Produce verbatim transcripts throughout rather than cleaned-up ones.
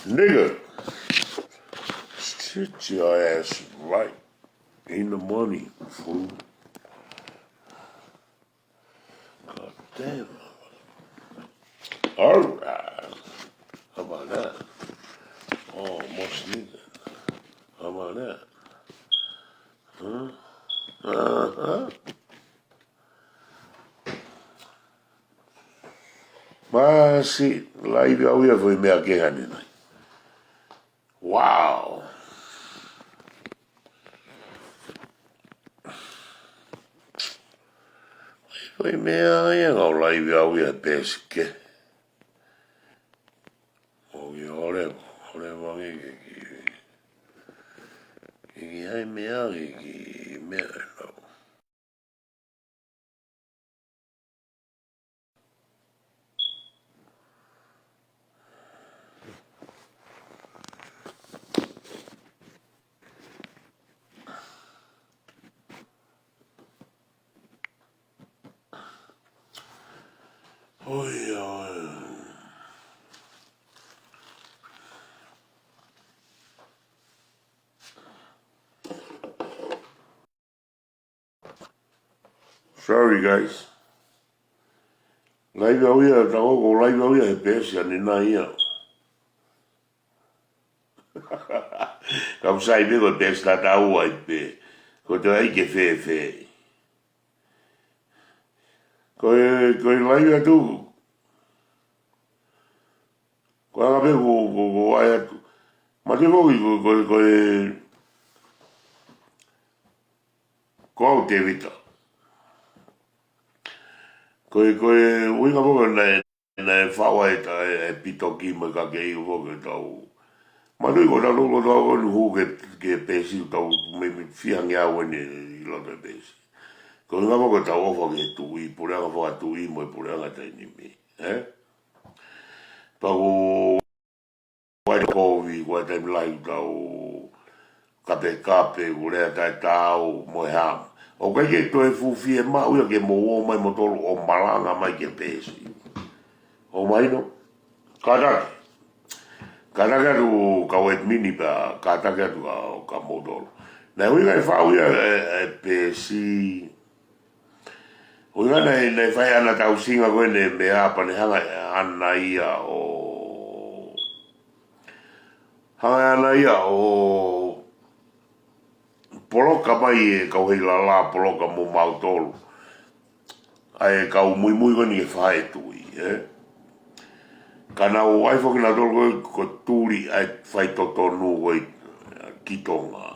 Nigga, sit your ass right in the money, fool. God damn. All right. How about that? Almost needed. How about that? Huh? Uh-huh. Masi, laivi au ia foʻi meʻa kehe ʻanenai. Wow. Foʻi meʻa ia ngau laivi au ia peesi kehe. ʻOku ʻi ai, ʻoku ʻi ai e meʻa ke, ke meʻa ʻe lau. ʻOi, ʻoi. Sorry, guys. Laivi au ia, tau ko laivi au ia he peesi ʻanenai ia. Ka u sai pē ko e peesi tatau ai pē. Ko e toe ʻai ke fēfē. Ko e, ko e laivi atu. Ko e anga pē ko, ko, ko ai atu. Mate foki ko, ko, ko e, ko au Tevita. Ko e, ko e ʻuhinga foki naʻe, naʻe faʻu ai e ta-, e, e pitoki mo e kakeʻi foki ʻetau. Mate ko ʻetau, ko ʻetau ko eni hū ki he, ki he peesi ʻoku tau meimei fiha ange au eni ʻi loto he peesi. Ko e ʻuhinga foki ʻetau ʻofa ki he tuʻi, puleʻanga fakatuʻi mo e puleʻanga taimi ni, ē? Pea ko e kovi, ko e taimi lahi ʻoku tau kapekape, ko e lea taʻetaau, mo e hā. ʻOku ʻikai ke toe fuʻu fiemaʻu ia ke mou ō mai moutolu ʻo malanga mai ki he peesi. ʻOku mahino? Kātaki. Kātaki atu kau admin pea kātaki atu kia, kia moutolu. Naʻe ʻuhinga e faʻu ia e, e peesi. ʻUhinga naʻe, naʻe fai ʻa ʻAna Tausinga ko eni e meʻa pea ne hanga ʻe ʻAna ia ʻo, hanga ʻe ʻAna ia ʻo poloka mai e kau Heilala, poloka mo mautolu. ʻA e kau muimui ko eni ki he faʻahi ʻo e tuʻi, ē? Ka naʻa nau ʻai foki nautolu ko e, ko e tuli ʻa e faitotonu ko ē ki Tonga.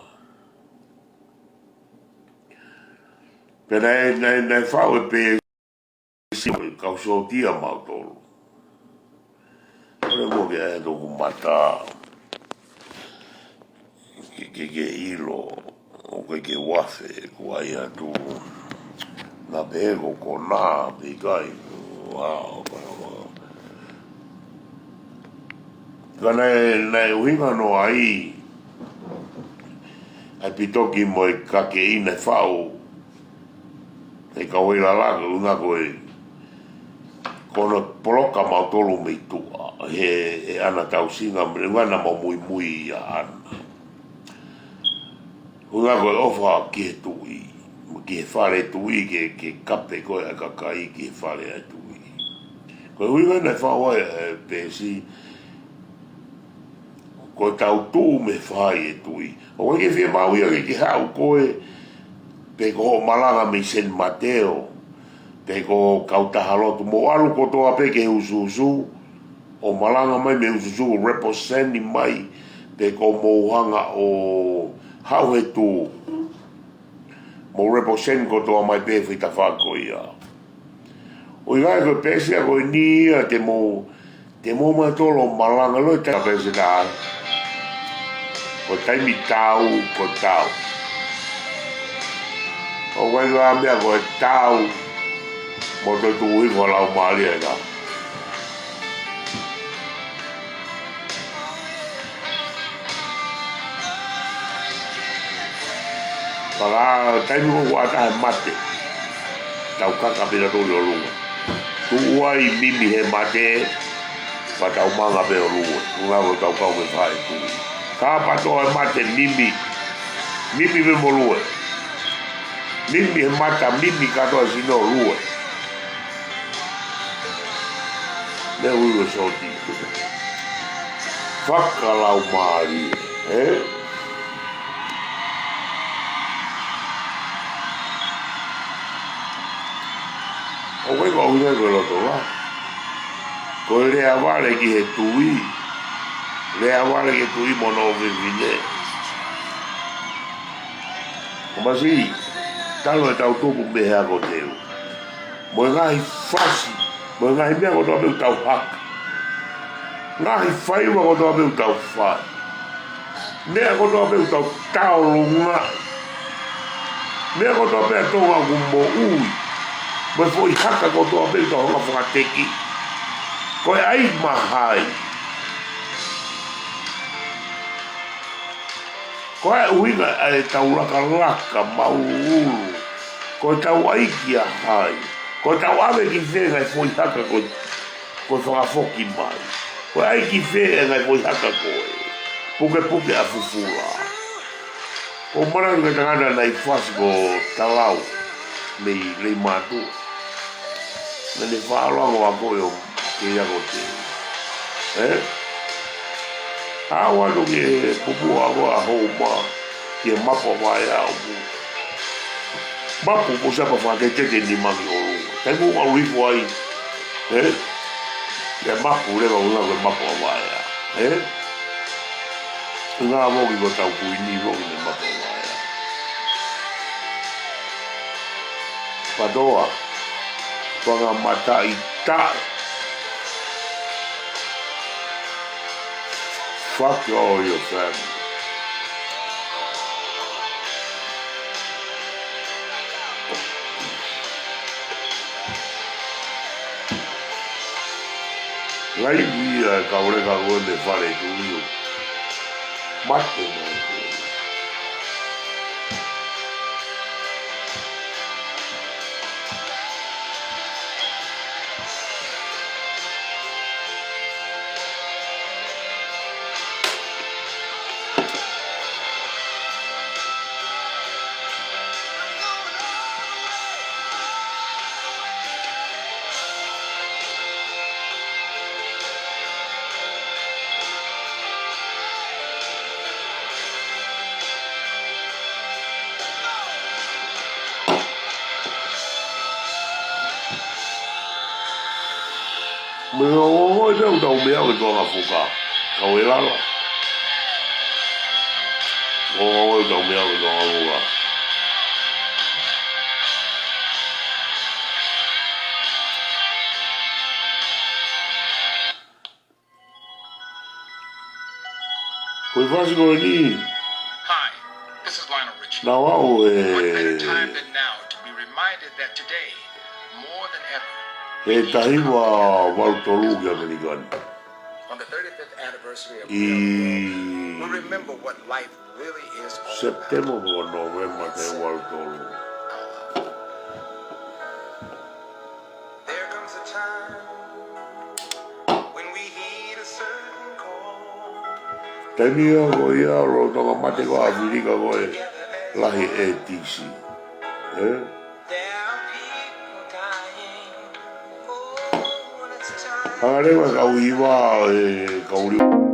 Pea naʻe, naʻe, naʻe faʻu e peesi mo e kau sōtia mautolu. ʻOku ou kole muʻa ke ʻai atu hoku mata ke, ke, ke ʻilo, ʻoku ʻikai ke u afe, kuo ʻai atu. Naʻa pē ko e konā, pē ʻikai, ʻa, ʻo ka, ʻo ka. Ka naʻe, naʻe ʻuhinga noa ai ʻa e pitoki mo e kakeʻi naʻe faʻu ʻe he kau Heilala, ko e ʻuhinga ko e, ko hono poloka mautolu mei tuʻa, he, he ʻAna Tausinga, mo e ʻuhinga naʻa mau muimui ʻia ʻAna. ʻUhinga ko e ʻofa ki he tuʻi, ki he fale tuʻi, ke, ke kape ko ē ʻa e kakai ki he fale ʻa e tuʻi. Ko e ʻuhinga naʻe faʻu ai e peesi, ko ʻetau tuʻu mei he faʻahi ʻo e tuʻi. ʻOku ʻikai ke fiemaʻu ia ke, ke haʻu koe, pe ko hoʻo malanga mei San Mateo, pe ko e kautaha lotu, mou ʻalu kotoa pē ki he ʻusuʻusu, ʻo malanga mai mei he ʻusuʻusu, represent mai, pe ko hoʻomou hanga ʻo haʻu he tuʻu, mou represent kotoa mai pē he foʻi tafaʻaki ko ia. ʻOku ʻi ai ko e peesi ia ko eni ia te mou, te mou ō mai moutolu ʻo malanga, loi ta peesi ta. Ko e taimi tau, ko e tau. ʻOku ʻi ai ko e meʻa ko e tau, mou toe tuku hifo lau mālie ʻe ka. Pea ko e taimi ko ē ʻoku ʻatā he mate, tau kaka pē nautolu ʻi ʻolunga. Tuʻu ai mimi he mate, Pea tau manga pē ʻo lue, ʻuhinga ko ʻetau kau mei he faʻē tui. Ka pea toʻo e mate, mimi. Mimi pē mo lue. Mimi he mata, mimi kātoa e sino, lue. Meʻa ʻoku ui ko e sōti. Fakalaumālie, ē? ʻOku ʻikai ko e ʻuhinga ko e loto lahi. Ko e lea vale ki he tui. Lea vale ki he tui mo hono ʻofefine. ʻOmai, talu ʻetau tupu mei he ako teu. Mo e ngaahi fasi, mo e ngaahi meʻa kotoa pē ʻoku tau haka. Ngaahi faiva kotoa pē ʻoku tau fai. Meʻa kotoa pē ʻoku tau taʻelunga. Meʻa kotoa pē ʻa Tonga ʻoku moʻui. Mo e foʻi haka kotoa pē ʻoku tau hanga fakateki. Ko e ʻai mahai. Ko e ʻuhinga ʻa ʻetau lakalaka maulu. Ko ʻetau ʻai kia hai. Ko ʻetau ʻave ki fē e ngaahi foʻi haka ko e, ko e fakafoki mai. Ko e ʻai ki fē e ngaahi foʻi haka ko e pukepuke ʻa fufula. ʻOku ou manatu ki he tangata naʻe fasi ko Talau mei Leimātuʻa. Naʻá ne faʻa ʻalu ange ʻo ako ʻo kei ako teu. Ē? Aʻu atu ki he pupuʻa ko ē ʻa Houma, ki he mapu ʻa Vaea ʻoku mapu, ʻoku sai pē fakatetete ni mangi ʻolunga. Taimi ʻoku ʻalu hifo ai, ē? Ki he mapu leva ʻoku ʻuhinga ko e mapu ʻa Vaea, ē? ʻUhinga foki ko ʻetau kuini foki mei he mapu ʻa Vaea. Patoa, fanga mataʻitaʻe. Fuck all your family. Laivi ia e kau leka ko ē mei he fale tui. Mate mai. Mo e ongoongo ia ʻoku tau meʻa ʻo e Tonga Fuka. Kau e lala. Ongoongo ia ʻoku tau meʻa ʻo e Tonga Fuka. Ko e fasi ko eni. Hi, this is Lionel Richie. Naʻa ku ʻi he taha hiva valu tolu ki ʻAmelika ni. ʻI Sepitema mo Novema taha hiva valu tolu. Taimi ia ko ia lolotonga mate ko ē ʻAfilika ko e lahi e tisi. Ē? Hanga leva e kau hiva, e kau liu.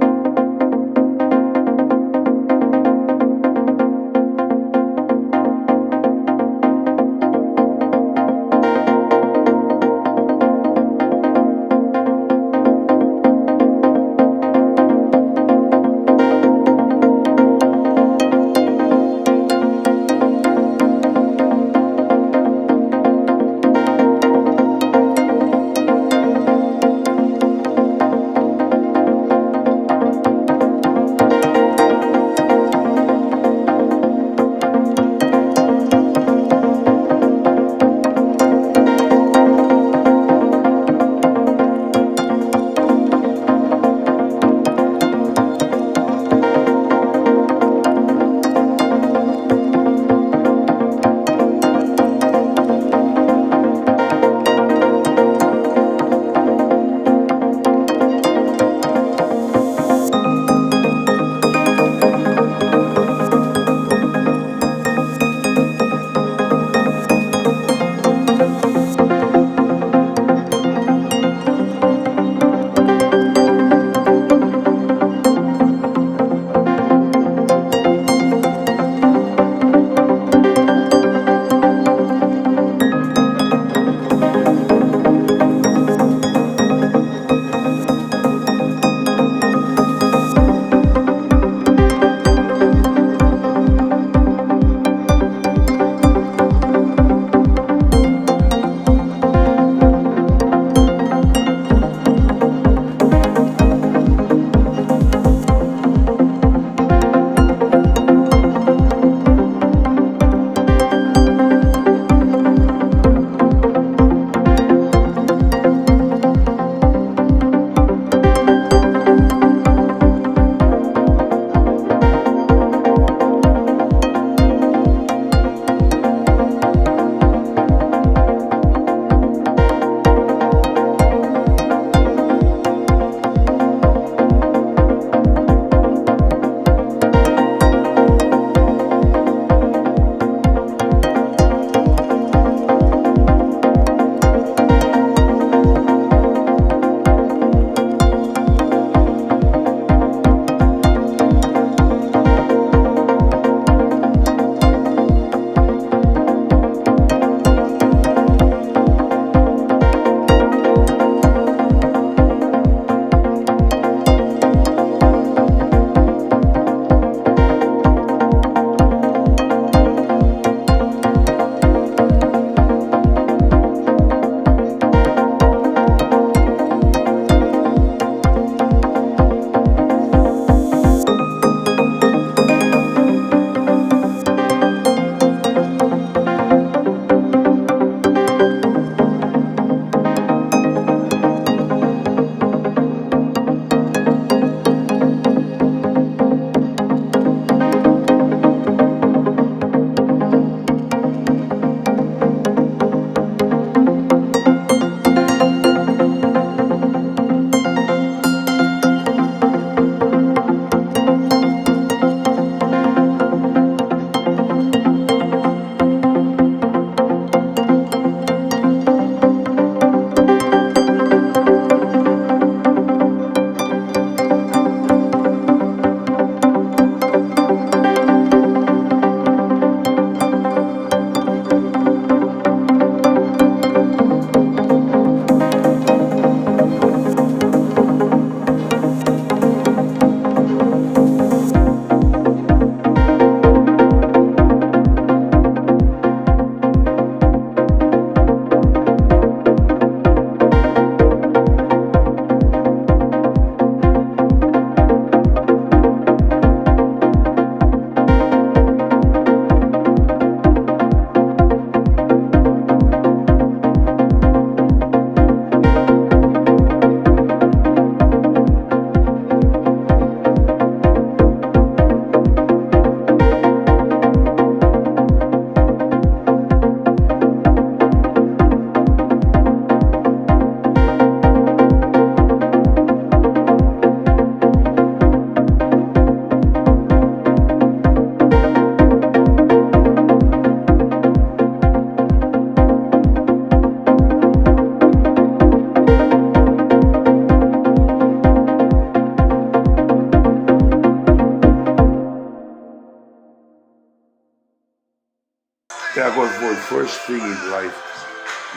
First thing in life,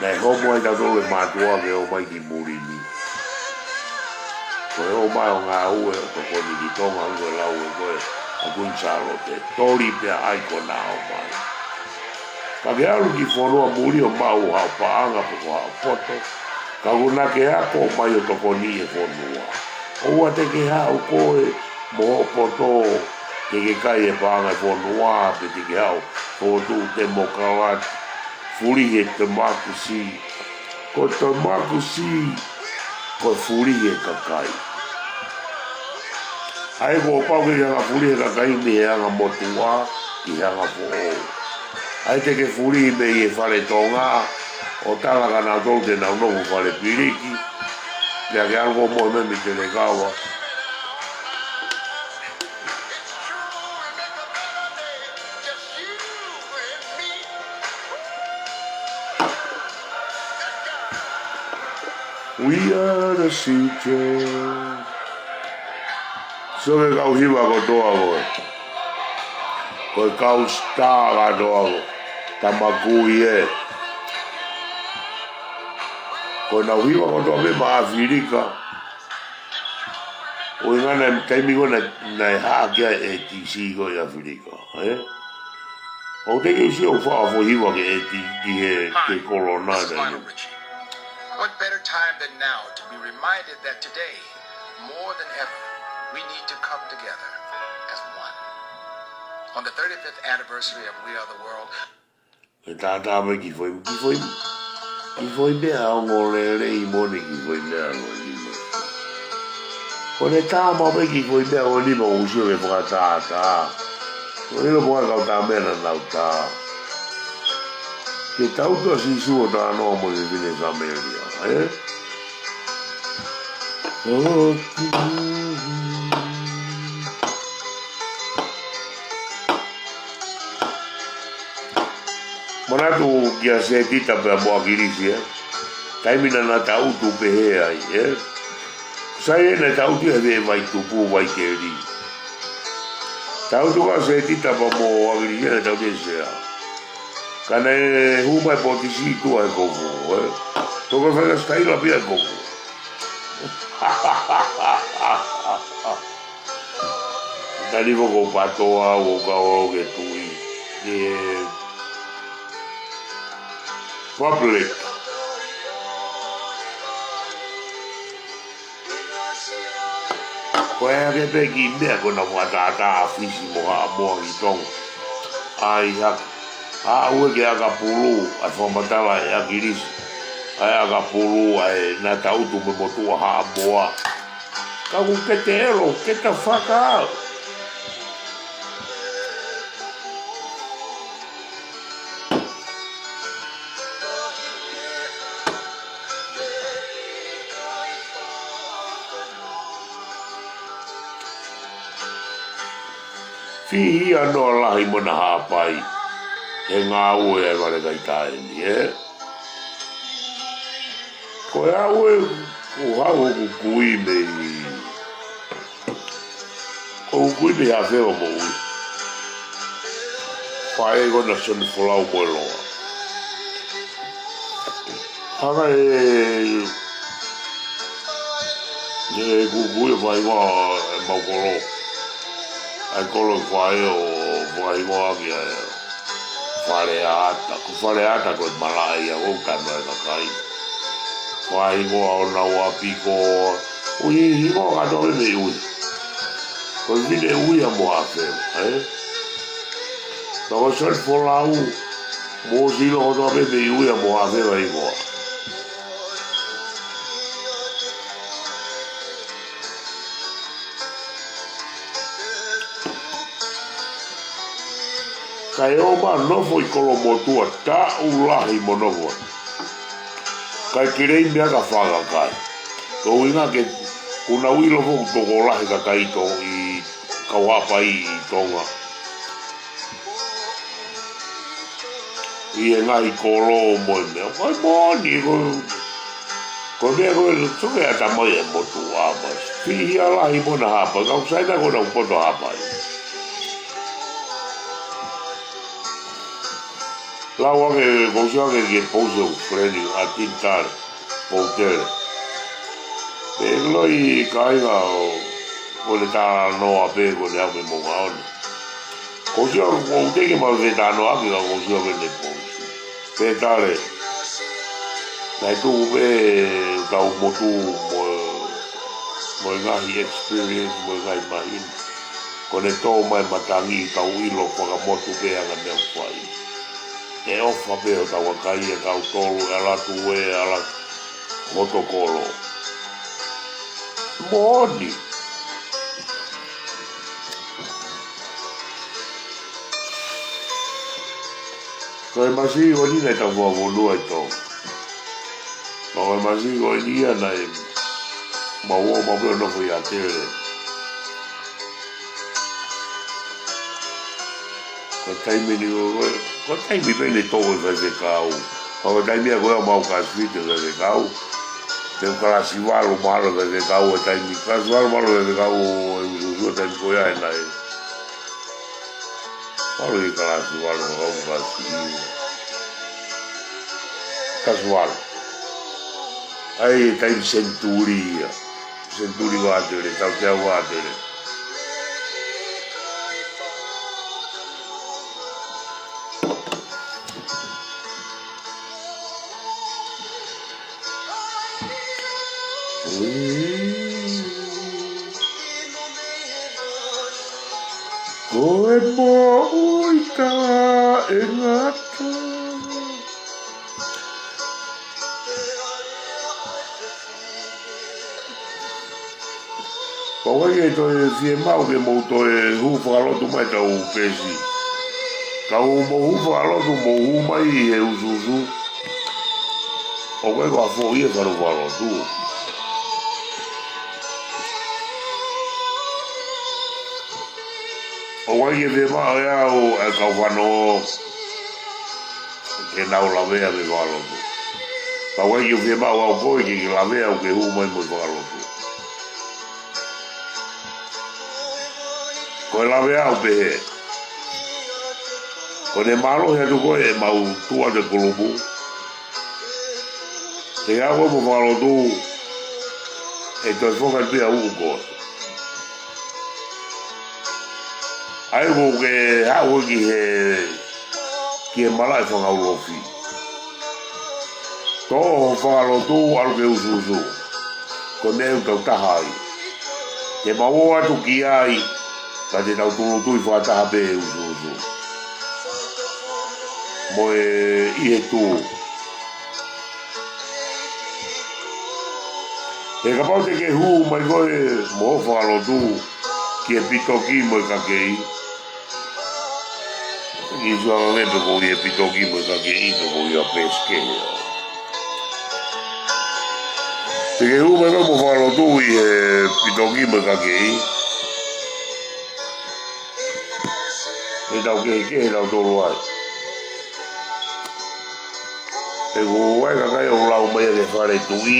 naʻe homo ai tautolu e mātuʻa ke ō mai ki muli ni. Ko e ō mai ʻo ngāue ʻo tokoni ki Tonga, ʻoku lau ē ko e ʻa Kuini Sālote, toli pea ʻai ko ena ō mai. Ka ke ʻalu ki fonua muli ʻo maʻu haʻo paʻanga pe ko haʻo poto, ka ʻoku na ke ako mai ʻo tokoni e fonua. ʻOua te ke haʻu koe mo hoʻo poto ke ke kai e paʻanga e fonua, pe te ke haʻu fokotuʻu temokalati, fulihi e democracy. Ko e democracy, ko e fulihi e kakai. ʻA ia kuo pau ke ke hanga fulihi e kakai mei he anga motuʻa ki he anga foʻou. ʻA ia te ke fulihi mei he fale Tonga, ʻo tala kia nautolu te nau nofo fale piliki, pea ke ʻalu koe mo e memi telekava. We are the C J. Sio ki he kau hiva kotoa ko ē. Ko e kau star kotoa ko ē. Tama kui ē. Ko ʻenau hiva kotoa pē maʻa ʻAfilika. ʻUhinga naʻe taimi ko ē naʻe, naʻe hā ki ai e A D C ko ē ʻi ʻAfilika, ē? ʻOku teʻeki ke u sio ʻoku faʻa foʻi hiva ke ʻeti ki he, ki he kolona. Hi, this is Lionel Richie. What better time than now to be reminded that today, more than ever, we need to come together as one. On the thirty-fifth anniversary of We Are the World, Ke tātā mai ki foʻi, ki foʻi, ki foʻi meʻa ongo lelei moʻoni, ki foʻi meʻa ongo lelei. Ko ʻene tā mai pē ki foʻi meʻa ongo lelei mo usio ke fakatātā. Ko ilo mo e kau tā meʻa naʻa nau tā. Ke tau tō Sīsū ʻo tā noa mo e fefine Samēlia, ē? Manatu kia Setita pea mo ʻAkilisi, ē? Taimi naʻa na tangutu pehē ai, ē? Sai ē naʻe tangutu ia he vai tupu, vai keli. Tangutu kia Setita pea mo ʻAkilisi, ē, naʻe tangutu ia he sea. Ka naʻe hū mai e potisi ʻi tuʻa he kofu, ē? Toko fai ka sitaila pē ia he kofu. Tali foko patoa, ʻo kau au ke tui. ʻE public. Ko e hake pē kiʻi meʻa ko ʻena fakatātā ʻa Fisi mo Haʻamoa ki Tonga. ʻAi hake. ʻAʻu ē ki he ʻakapulu, ʻa e fakamatala ʻe ʻAkilisi. ʻA e ʻakapulu, ʻa ē naʻa tangutu mei motuʻa Haʻamoa. Ka ʻoku ke te ʻelo, ke ta fakaʻau. Fihi ʻa Noa Lahi mo ʻena hapai he ngāue ʻa e vale kai taimi, ē? Ko e ʻaʻu ē, ʻoku haʻu hoku kui mei, ʻoku ou kui mei Hafeva mo ui. Faʻē ko ʻena Sione Folau mo e loa. Hanga ʻe, ʻe kuku ʻi he faʻahinga ʻemau kolo. ʻA e kolo faʻē ʻo faʻahinga ki ai. Faleata, ko Faleata ko e malaʻe ia ʻoku tanu ai e kakai. Faʻahinga ʻo ʻenau ʻapi ko, ui hingoa kātoa mei ui. Ko e fefine Uia mo Hafeva, ē? Ka ko Sione Folau, mou ʻosi ʻilo kotoa pē mei Uia mo Hafeva hingoa. Kae ō mai ʻo nofo ʻi Kolomotuʻa taʻu lahi mo nofo. Kae kei lei meʻa ka fakakai. Ko e ʻuhinga ke, kuo nau ʻilo foki ʻoku tokolahi e kakai ʻi Tonga, ʻi kau hapai ʻi Tonga. ʻI he ngaahi kolo mo e meʻa. Ko e moʻoni, ko, ko e meʻa ko ē, so ke ʻata mai e motuʻa mai. Fihi ʻa Lahi mo ʻena hapai, kau Saina ko ʻenau poto hapai. Ko Lau ake, kou sio ake ki he pousi ʻo Feleni, ʻa Tini Tale, Poutele. Pea ʻikai loi kāinga ʻo, ko ʻene talanoa pē ko ʻene aʻu mei Moʻungaʻone. Kou sio, kou teʻeki ke ma fetalanoaʻaki ka kou sio ki heʻene pousi. Pea Tale, naʻe tuku pē ʻetau motu mo, mo e ngaahi experience, mo e ngaahi mahino. Ko ʻene tō mai matangi ʻetau ʻilo fakamotu pē ʻa e ngaahi meʻa ʻoku fai. ʻE ʻofa pē hotau kakai ʻatautolu, ʻe ʻalu atu ē, ʻalu atu hotokolo. Moʻoni. Ko e masiʻi ko eni naʻe tau fakafonua ʻi Tonga. Pea ko e masiʻi ko eni ia naʻe maʻu ʻo maʻu pē ʻo nofo ʻi ʻAtele. Ko e taimi ni ko, ko, ko e taimi pē ʻene toʻo e faifekau. Pea ko e taimi ia ko ia ʻoku mau kalasi fiti e faifekau. Te u kalasi valu mahalo e faifekau e taimi. Kalasi valu mahalo e faifekau ʻo e ʻusuʻusu e taimi ko ia ʻe naʻe. Mahalo ʻi he kalasi valu, mahalo kalasi hiva. Kalasi valu. ʻA e taimi senituli ia. Senituli ʻo ʻAtele, tauteau ʻo ʻAtele. Ko e moʻui taʻengata. Pea ʻoku ʻikai ke toe fiemaʻu ke mou toe hū fakalotu mai ʻetau peesi. Ka ʻoku mou hū fakalotu, mou hū mai ʻi he ʻusuʻusu. ʻOku ʻikai ko ha foʻi ʻe falo fakalotu. ʻOku ʻikai ke fiemaʻu ʻe au ʻa e kau fanongo ke nau lavea mei he fakalotu. Ka ʻoku ʻikai ke fiemaʻu ʻe au koe ke ke lavea au ke hū mai mo e fakalotu. Ko e lavea ʻoku pehē. Ko ʻene mālohi atu ko ē ʻemau tuʻu atu e kulupu. Te ke aʻu mo e fakalotu, ʻe toe foki atu pē ʻa uʻu koe. ʻA ia ʻoku ke haʻu ki he, ki he malaʻe fanga ulofi. Toʻo ho fakalotu ʻalu ki he ʻusuʻusu. Ko e meʻa ʻoku tau taha ai. Te mau ō atu ki ai, ka te tau tūʻulutui fakataha pē he ʻusuʻusu. Mo e ʻi he tuʻu. He kapau te ke hū mai koe mo hoʻo fakalotu ki he pitoki mo e kakei. ʻIkai ke u sio ange pe ko e pitoki mo e kakei pe ko e peesi kehe. Te ke hū mai koe mo hoʻo fakalotu ʻi he pitoki mo e kakei. He tau kehekehe tautolu ai. He ko e kakai ʻoku lau mai ʻa e fale tuʻi,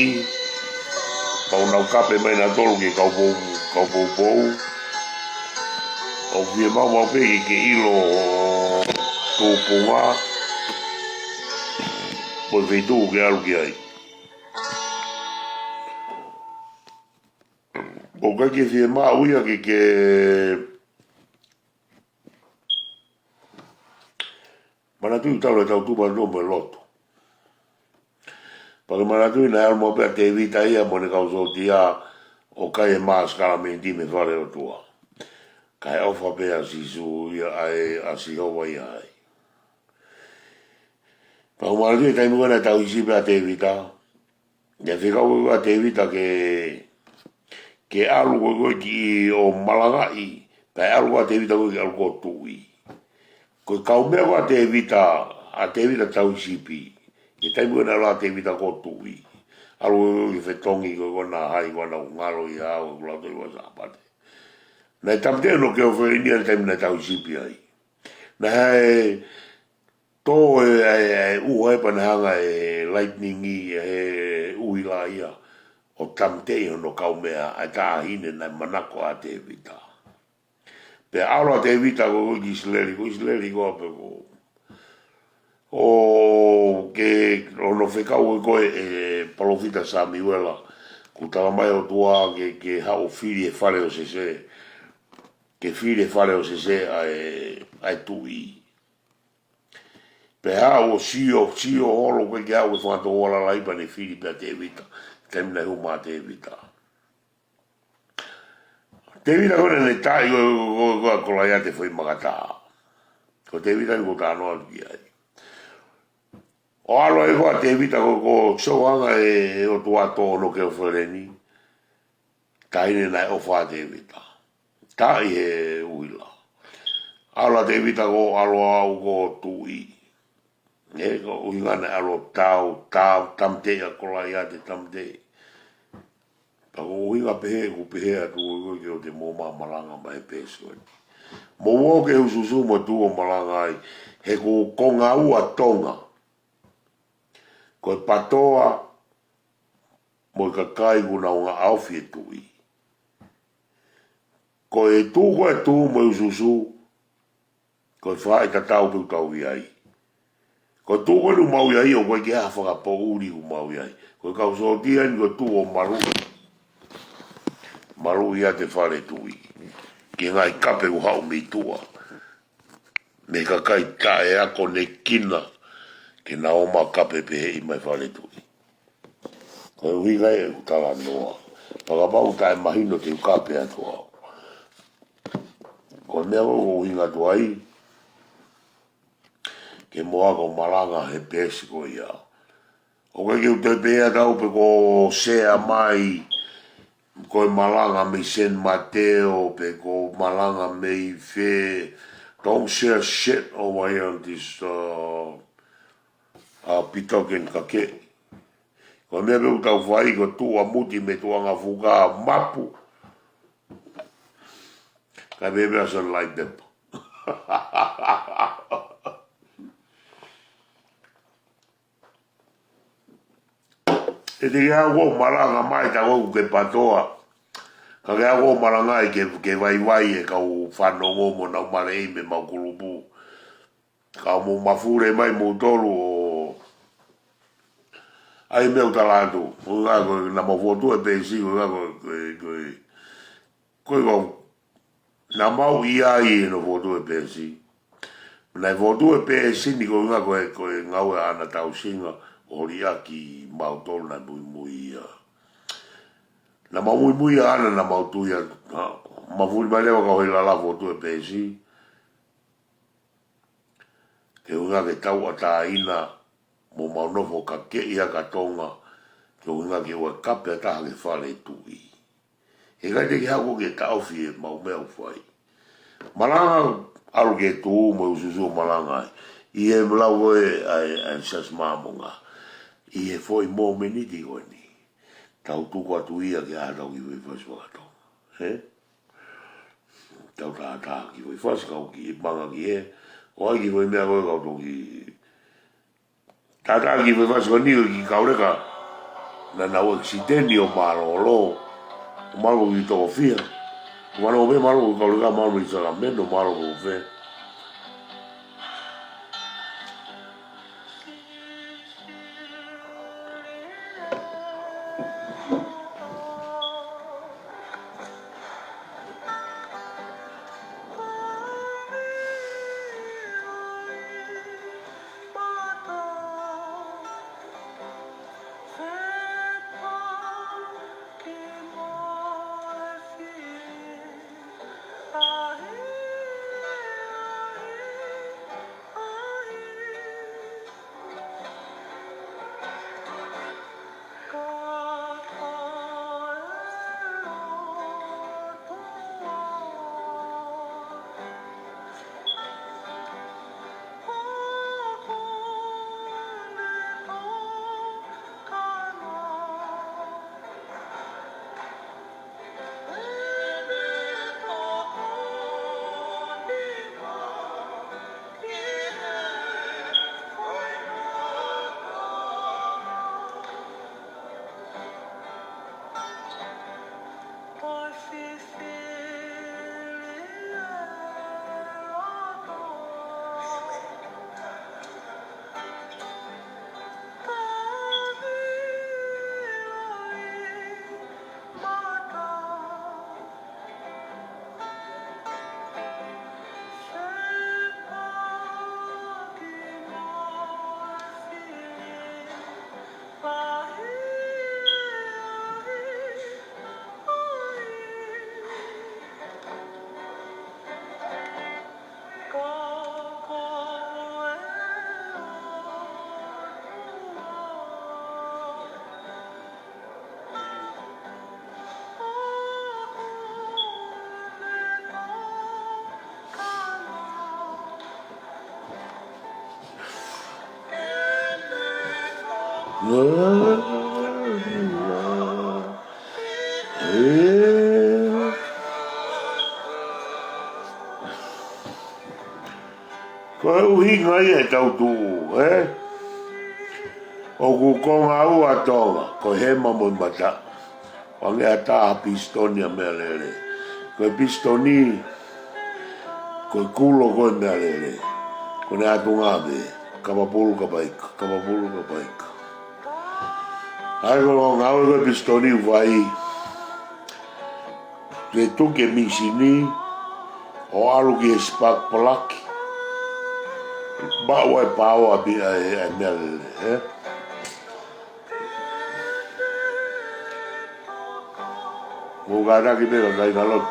pea ʻoku nau kape mai nautolu ki he kau pou, kau poupou. ʻOku fiemaʻu maʻu pē ke ke ʻilo ho tupunga, mo e feituʻu ʻoku ke ʻalu ki ai. ʻOku ʻikai ke fiemaʻu ia ke ke manatuʻi talu ʻetau tupu atu mo e lotu. Pea ke manatuʻi naʻe ʻalu maʻu pē ʻa Tēvita ia mo ʻene kau sōtia ʻo kai e mā sākalamēniti mei he fale ʻo e ʻOtua. Kae ʻofa pē ʻa Sīsū ia ai, ʻa Sihova ia ai. Pea ʻoku manatuʻi e taimi ko ē naʻe tauhi sipi ʻa Tēvita. Naʻe fekau ʻa Tēvita ke, ke ʻalu ko ē ki ʻo malangaʻi, pea ʻalu ʻa Tēvita ko ē ke ʻalu ko ē ʻo tuʻi. Ko e kaumeʻa ko ē ʻa Tēvita, ʻa Tēvita tauhi sipi. He taimi ko ē naʻe ʻalu ʻa Tēvita ko ē ʻo tuʻi. ʻAlu ko ē ki he fetongi ko ē ʻoku na hai, ʻoku na ngalo ia ʻo ʻalu ʻo ʻilo ʻa e Sāpate. Naʻe tāmateʻi hono keofēlini ʻi he taimi naʻe tauhi sipi ai. Naʻe tō e, e, e ʻuha ē pea naʻe hanga ʻe he lightning ʻi he ʻuhila ia ʻo tāmateʻi hono kaumeʻa ʻa e taʻahine naʻe manako ʻa Tēvita. Pea ʻalu ʻa Tēvita ko ē ki ʻIsileli, ko ʻIsileli ko ē pē ko, ʻo ke, ʻo hono fekau ko ē ʻe Palōfita Samiuela, kuo tala mai ʻe he ʻOtua ke, ke haʻu ʻo fili e fale ʻo Sese, ke fili e fale ʻo Sese ʻa e, ʻa e tuʻi. Pea haʻu ʻo sio, sio holo ko ē ke haʻu e fanga tokoua lalahi pea ne fili pē ʻa Tēvita, taimi naʻe hū mai ai ʻa Tēvita. Tēvita ko ē naʻe taaʻi ko, ko, ko, ko Kolaiate foʻi makatā. Ko Tēvita eni kuo u talanoa atu ki ai. ʻO ʻalu ai ko ē ʻa Tēvita ko, ko e sio ange ʻe he ʻOtua tō hono kefaleni. Taʻahine naʻe ʻofa ʻa Tēvita. Taaʻi ʻe he ʻuhila. ʻAlu ʻa Tēvita ko ē ʻo ʻalu ʻo aʻu ko e tuʻi. ʻE, ko e ʻuhinga naʻe ʻalu ʻo tau, tau, tāmateʻi ʻa Kolaiate, tāmateʻi. Pea ko e ʻuhinga pehē, ʻoku pehē atu ko ē ke ʻoua te mou malanga mai he peesi ko eni. Mou ō ke ususu mo tuʻu ʻo malanga ai, he ko e konga ua Tonga. Ko e PTOA, mo e kakai kuo nau ngaʻofi e tuʻi. Ko e tuʻu ko ē tuʻu mo e ususu, ko e faʻahi tatau pē ʻoku tau ʻi ai. Ko e tuʻu ko eni ʻoku mau ʻi ai, ʻoku ʻikai ke ʻi ai ha fakapoʻuli ʻoku mau ʻi ai. Ko e kau sōtia eni ko e tuʻu ʻo maluʻi. Maluʻi ʻa e fale tuʻi. Ki he ngaahi kape ʻoku haʻu mei tuʻa. Mei he kakai taʻeakonekina, ke nau ō mai ʻo kape pehē ʻi he fale tuʻi. Ko e ʻuhinga ia ʻeku talanoa. Fakapapau taʻemahino te u kape atu au. Ko e meʻa ko ē ʻoku ou ʻuhinga atu ai, ke mou ako malanga he peesi ko ia. ʻOku ʻikai ke u toe pehē atu au pe ko e sea mai, ko e malanga mei San Mateo, pe ko e malanga mei fē. Don't share shit over here on this, uh, uh, pitoken kake. Ko e meʻa pē ʻoku tau fai, ko e tuʻu ʻa Muti mei tuʻa ʻa Fuka mapu. Kae pehē pē ʻa San Lai Pepa. ʻE te ke ako malanga mai ta ko ke PTOA. Ka ke ako malanga ai ke, ke vaivai e kau fanongo mo nau maleʻi mei heʻemau kulupu. Ka mou mafule mai moutolu ʻo ʻai meʻa ʻoku tala atu. Ko e ʻuhinga ko ē naʻa mau fokotuʻu e peesi, ko e ʻuhinga ko ē, ko e, ko e, ko e, ko e, naʻa mau ʻi ai ʻi hono fokotuʻu e peesi. Naʻe fokotuʻu e peesi ni ko e ʻuhinga ko e, ko e ngāue ʻa ʻAna Tausinga ʻo liʻaki mautolu naʻe muimui ia. Naʻa mau muimui ʻia ʻAna, naʻa mau tui atu. Mafuli mai leva kau Heilala fokotuʻu e peesi. Ke ʻuhinga ke tauʻatāina mo mau nofo kakeʻi ʻa Tonga, ke ʻuhinga ke ʻoua ʻe kape ha taha ki he fale tuʻi. He ʻikai te ke haʻu ke taʻofi ʻemau meʻa ʻoku fai. Malanga ʻalu ke tuʻu mo e ususu ʻo malanga ai. ʻI he lau ko ē ʻa e, ʻa e Siasi Māmonga. ʻI he foʻi momeniti ko eni. Tau tuku atu ia ke ʻatā ki he foʻi fasi faka-Tonga. He? Tau tātā ki he foʻi fasi kau ki manga ki he. ʻOku ʻi ai e foʻi meʻa ko ē kau toki tātā ki he foʻi fasi ko eni ʻo e kiʻi kauleka. Naʻa nau ʻekisiteni ʻo mālōlō. ʻO mālōlō ki Tokofia. ʻO mālōlō pē mālōlō ki he kauleka, mālōlō ki Sacramento, mālōlō ki fē. Ē. Ko e ʻuhinga ia ʻetau tuʻu, ē? ʻOku konga ua Tonga, ko e hema mo e mata. ʻOange ʻa e taha pisitoni ʻa e meʻalele. Ko e pisitoni, ko e kulo ko e meʻalele. Ko ʻene ʻatunga pē, kapa pulu kapa ika, kapa pulu kapa ika. ʻA ia ko e ngāue ko e pisitoni ʻoku fai, ke tuku e misini, ʻo ʻalu ki he spark plug, maʻu ai e pāoa pē ʻa e, ʻa e meʻalele, ē? Mou kātaki pē kakai ka lotu.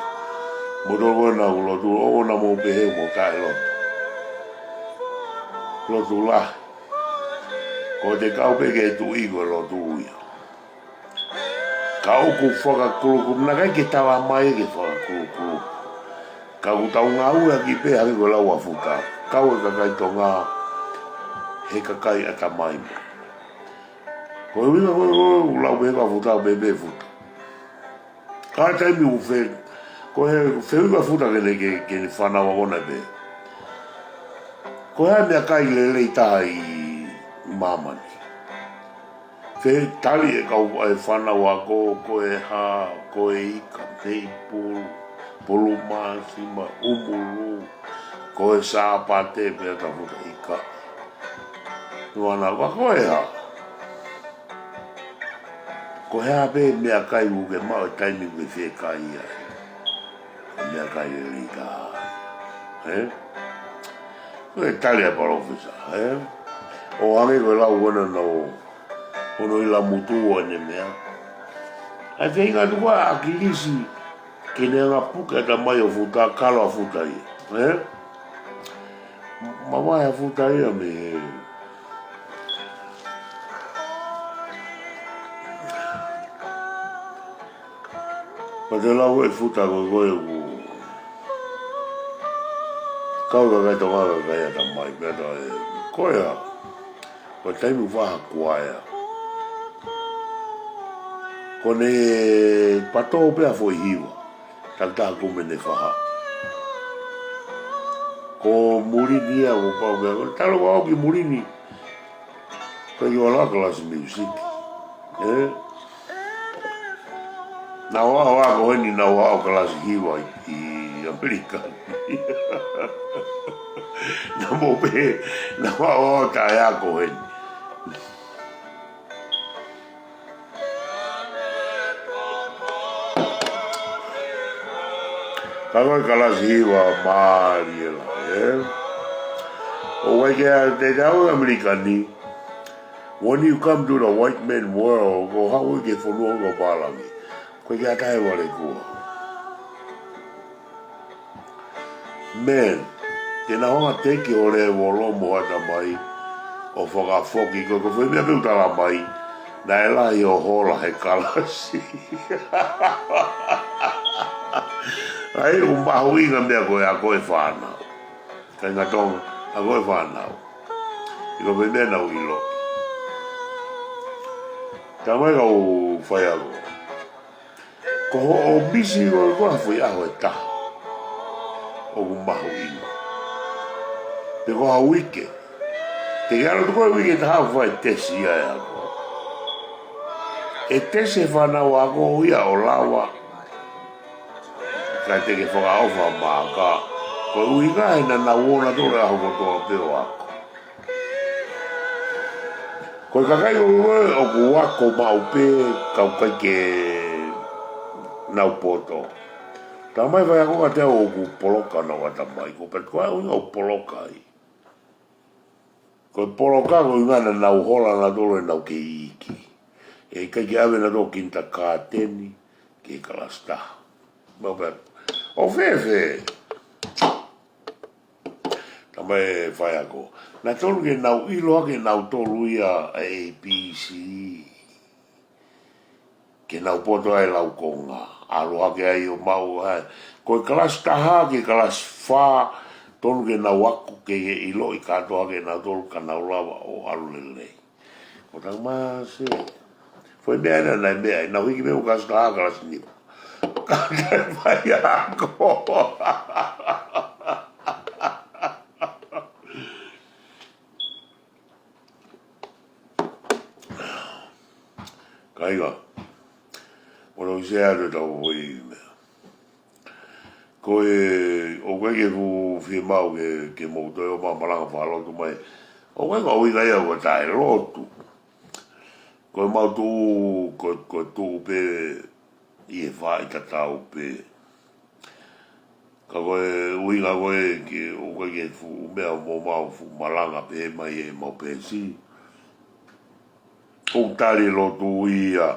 Mou tolo ko ena ʻoku lotu, ʻoua naʻa mou pehē ʻoku mou taʻelotu. Lotu lahi. Ko e kau pē ki he tuʻi ko e lotu ia. Ka ʻoku fakakulukulu, naʻe ʻikai ke tala mai ke fakakulukulu. Ka ʻoku tau ngāueʻaki pē hangē ko e lau ʻa Futa. Kau e kakai Tonga, he kakai ʻatamai mo. Ko e ʻuhinga ko e, ko e lau pē ʻa Futa, pē pē Futa. Ka taimi ʻoku fe-, ko e fehuʻi ʻa Futa ki heʻene, ki, ki heʻene fānau ʻaʻana pē. Ko e hā e meʻakai lelei taha ʻi māmani? Ke tali e kau e fānau ako, ko e hā, ko e ika, meipulu, pulu māsima, ʻumulu, ko e Sāpate, pea tafuta ika. Nuana, ka ko e hā? Ko e hā pē meʻakai ʻoku ke maʻu e taimi ʻoku ke fie kai ai? Ko e meʻakai lelei taha. Ē? Ko e tali ʻa e palōfesa, ē? ʻO hangē ko e lau ko ena ʻo hono ʻilamutu ʻo ʻene meʻa. ʻA e feinga atu ko ē ʻa ʻAkilisi ke ne anga puke ʻatamai ʻo Futa, kalo ʻa Futa ia. Ē? Mavahe ʻa Futa ia mei he. Pea te lau ʻe Futa ko e, ko e ʻoku kau e kakai Tonga, kakai ʻatamai, pea ta e, ko e hā? Ko e taimi ʻoku faʻa kuaea. Ko ʻene patō pē ʻa e foʻi hiva. Takitaha kumi ʻene faha. Ko Mulini ia ʻoku pau pē. Ko e talo ʻoku ʻi Mulini. Ko e ʻi ʻolunga kalasi music. Ē? Naʻa ku ʻaʻo ko eni, naʻa ku ʻaʻo kalasi hiva ʻi, ʻi ʻAmelika. Naʻa mou pehē, naʻa ku ʻaʻo taʻeako heni. Ka ko e kalasi hiva mālie lahi, ē? ʻOku ʻikai ke ʻa te tau ʻi ʻAmelika ni. When you come to the white man world, ko e haʻu ki he fonua ʻo e pālangi. ʻOku ʻikai ke ʻi ai ha taha ʻe valekua. Man, te na hanga ʻo teki ho lēvolo mo ho ʻatamai ʻo fakafoki koe, ko e foʻi meʻa pē ʻoku tala mai, naʻe lahi hoʻo hola he kalasi. ʻA ia ʻoku mahuʻinga e meʻa ko e ako e fānau. Kāinga Tonga, ako e fānau. ʻI ko e foʻi meʻa naʻa ku ʻilo. Tamai kau faiako. Ko hoʻo misi ko e ko ha foʻi ʻaho ʻe taha ʻoku mahuʻinga. Pe ko ha uike. Te ke ʻalu atu ko e uike ʻe taha ʻo fai tesi ia ʻe ako. ʻE tesi e fānau ako ia ʻo lava. Ka te ke fakaʻofa maaka. Ko e ʻuhinga he naʻa nau ō nautolu e ʻaho kotoa pē ʻo ako. Ko e kakai ko ē ʻoku ako maʻu pē ka ʻoku ʻikai ke nau poto. Tamai faiako ka te au ʻoku poloka honau ʻatamai, ko e pē ko e ʻuhinga ʻoku poloka ai. Ko e poloka ko e ʻuhinga naʻa nau hola nautolu ʻenau kei iiki. ʻE ʻikai ke ʻave nautolu kinitakaiteni ki he kalasi taha. Mau pē. ʻO fēfē. Tamai faiako. Naʻa tonu ke nau ʻilo hake nautolu ia ʻa e A B C. Ke nau poto ai lau konga. ʻAlu hake ai ʻo maʻu ai. Ko e kalasi taha ki he kalasi fā, tonu ke nau ako ke ʻiloʻi kātoa hake nautolu ka nau lava ʻo ʻalu lelei. ʻO tau mā se. Foʻi meʻa ena naʻe meʻa, ʻi nau hiki me u kasi ka aka la sini. Ka kai fai ako. Kāinga. ʻO nau ʻi se atu e tau foʻi meʻa. Ko e, ʻoku ʻikai ke fuʻu fiemaʻu ke, ke mou toe ō mai ʻo malanga fakalotu mai. ʻOku ʻikai ko e ʻuhinga ia ʻoku taʻelotu. Ko e mau tuʻu, ko, ko e tuʻu pē ʻi he faʻahi tatau pē. Ka ko e ʻuhinga ko ē ke, ʻoku ʻikai ke fuʻu meʻa mo mau fuʻu malanga pē mai e mau pēsi. ʻOku tali lotu ia.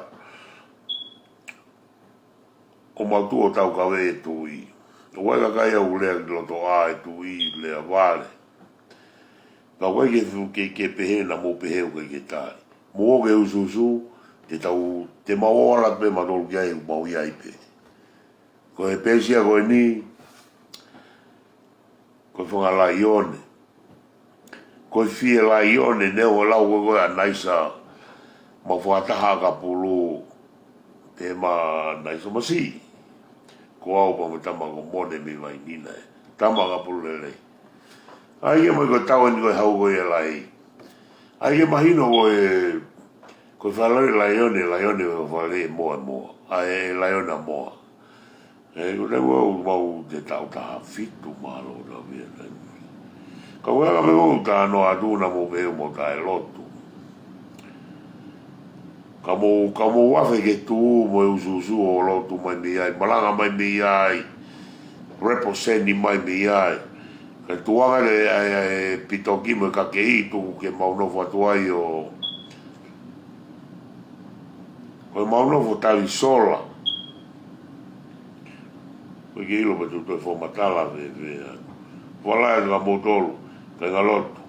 ʻO mau tuʻu ʻo tau kave e tuʻi. ʻOku ʻikai kakai ʻoku lea ki loto ʻā e tuʻi, lea vale. Pea ʻoku ʻikai ke fuʻu ke, ke pehē naʻa mou pehē ʻoku ʻikai ke tali. Mou ō ke usuusu, te tau, te mau ō ala pē mautolu ki ai, mau ʻi ai pē. Ko e pēsi ia ko eni, ko e fanga laione. Ko e fie laione, neongo lau ko ē ko ē ʻa Naisa, mau fakataha ka pulu, te ma Naisa masi. Ko au pea mo e tama ko Mone mei Vainina ē. Tama ka pulu lelei. ʻAi ke mai ko e tau eni ko e hau ko ia lai. ʻAi ke mahino ko e, ko e fale laione, laione ko e fale moa moa. ʻAi e laione moa. ʻE, ko e tau au mau te tau taha fitu mālō na via na. Ka ko e anga me mau tā noa atu naʻa mou pehē ʻoku mau taʻelotu. Ka mou, ka mou afe ke tuʻu mo e usuusu ʻo lotu mai mei ai, malanga mai mei ai, represent mai mei ai. Ka tuʻunga le ai, ai, pitoki mo e kakeʻi tuku ke mau nofo atu ai ʻo, ko e mau nofo tali sola. Ko e ke ʻilo pē tuʻu toe fakamatala fēfē atu. Fala e ka mou tolu, kāinga lotu.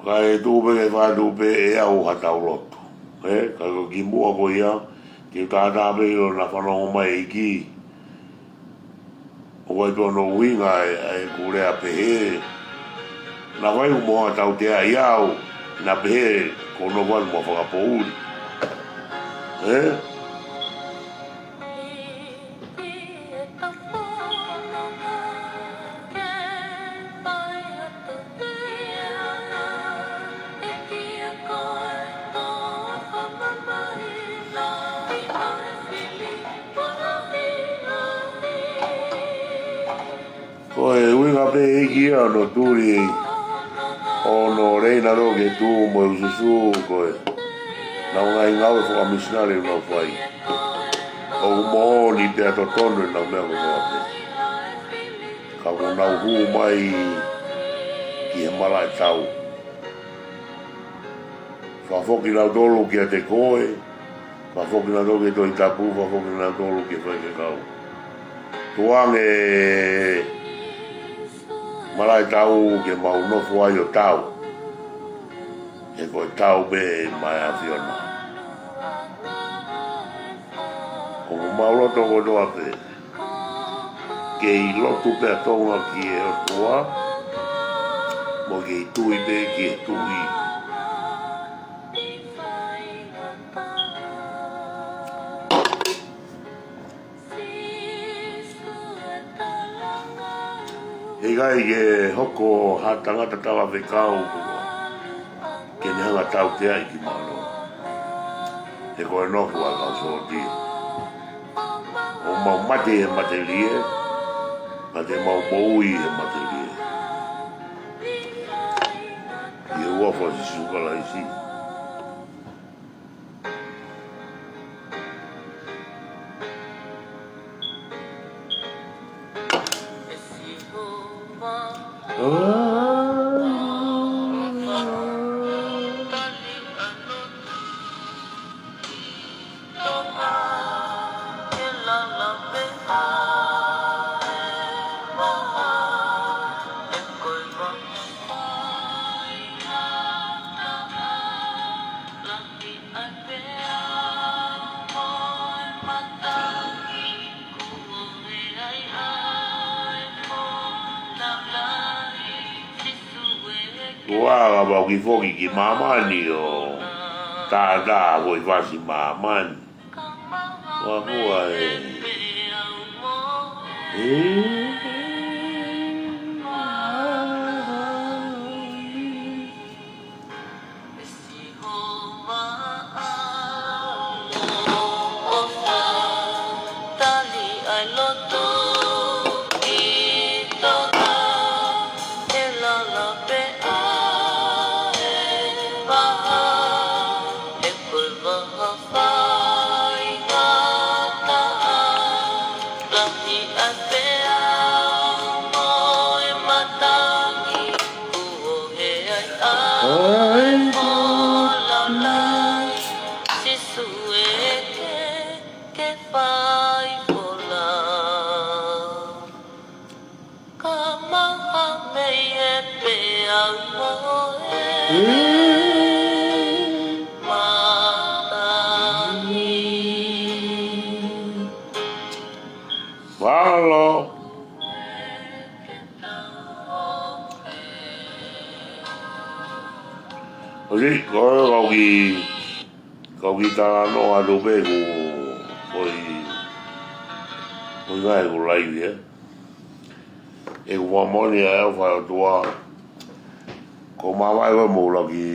Ka e tuʻu pē ke fatu pē ʻe au ha tau lotu. ʻE, ka ko ki muʻa ko ia, ke u tātā pē ʻilo naʻa fanongo mai e ʻEiki. ʻOku ʻi ai tonu ʻuhinga e, e kulea pehē. Naʻa fai u mo ha tau te ai au, naʻa pehē ko no wan mo fakapoʻuli. ʻE? Ko e ʻuhinga pē ʻEiki ia ʻo no tuli ʻo no lei na lo ke tuʻu mo e usuusu ko e. Nau ngaahi ngāue fakamisinale nau fai. ʻOku moʻoni pea totonu e nau meʻa ko noa pē. Ka ko nau hū mai ki he malaʻe tau. Fakafoki nautolu kiate koe, fakafoki nautolu ki he Tohi Tapu, fakafoki nautolu ki he faifekau. Tuʻunga e malaʻe tau ke mau nofo ai ʻo tau. He ko e tau pē mai ʻa e ʻAfiona. ʻOku mau loto kotoa pē. Kei lotu pē ʻa Tonga ki he ʻOtua, mo kei tui pē ki he tuʻi. He ʻikai ke hoko ha tangata talafekau ke ne hanga tauteaʻi ki mālō. He ko e nofo ʻa e kau sōtia. ʻO mau mate he matelie, ka te mau moʻui he matelie. ʻI he huafa ʻo Sīsū Kalaisi. Tuʻa ka mau kiʻi foki ki māmani ʻo tātā foʻi fasi māmani. Ua hua e. E. Mālō. ʻOsi, ko e kau kiʻi, kau kiʻi talanoa atu pē ku, ko e, ko e ngaahi ku laivi, ē. ʻE ku mamoni ʻa e ʻofa ʻa e ʻOtua. Ko māmani ko e mou laki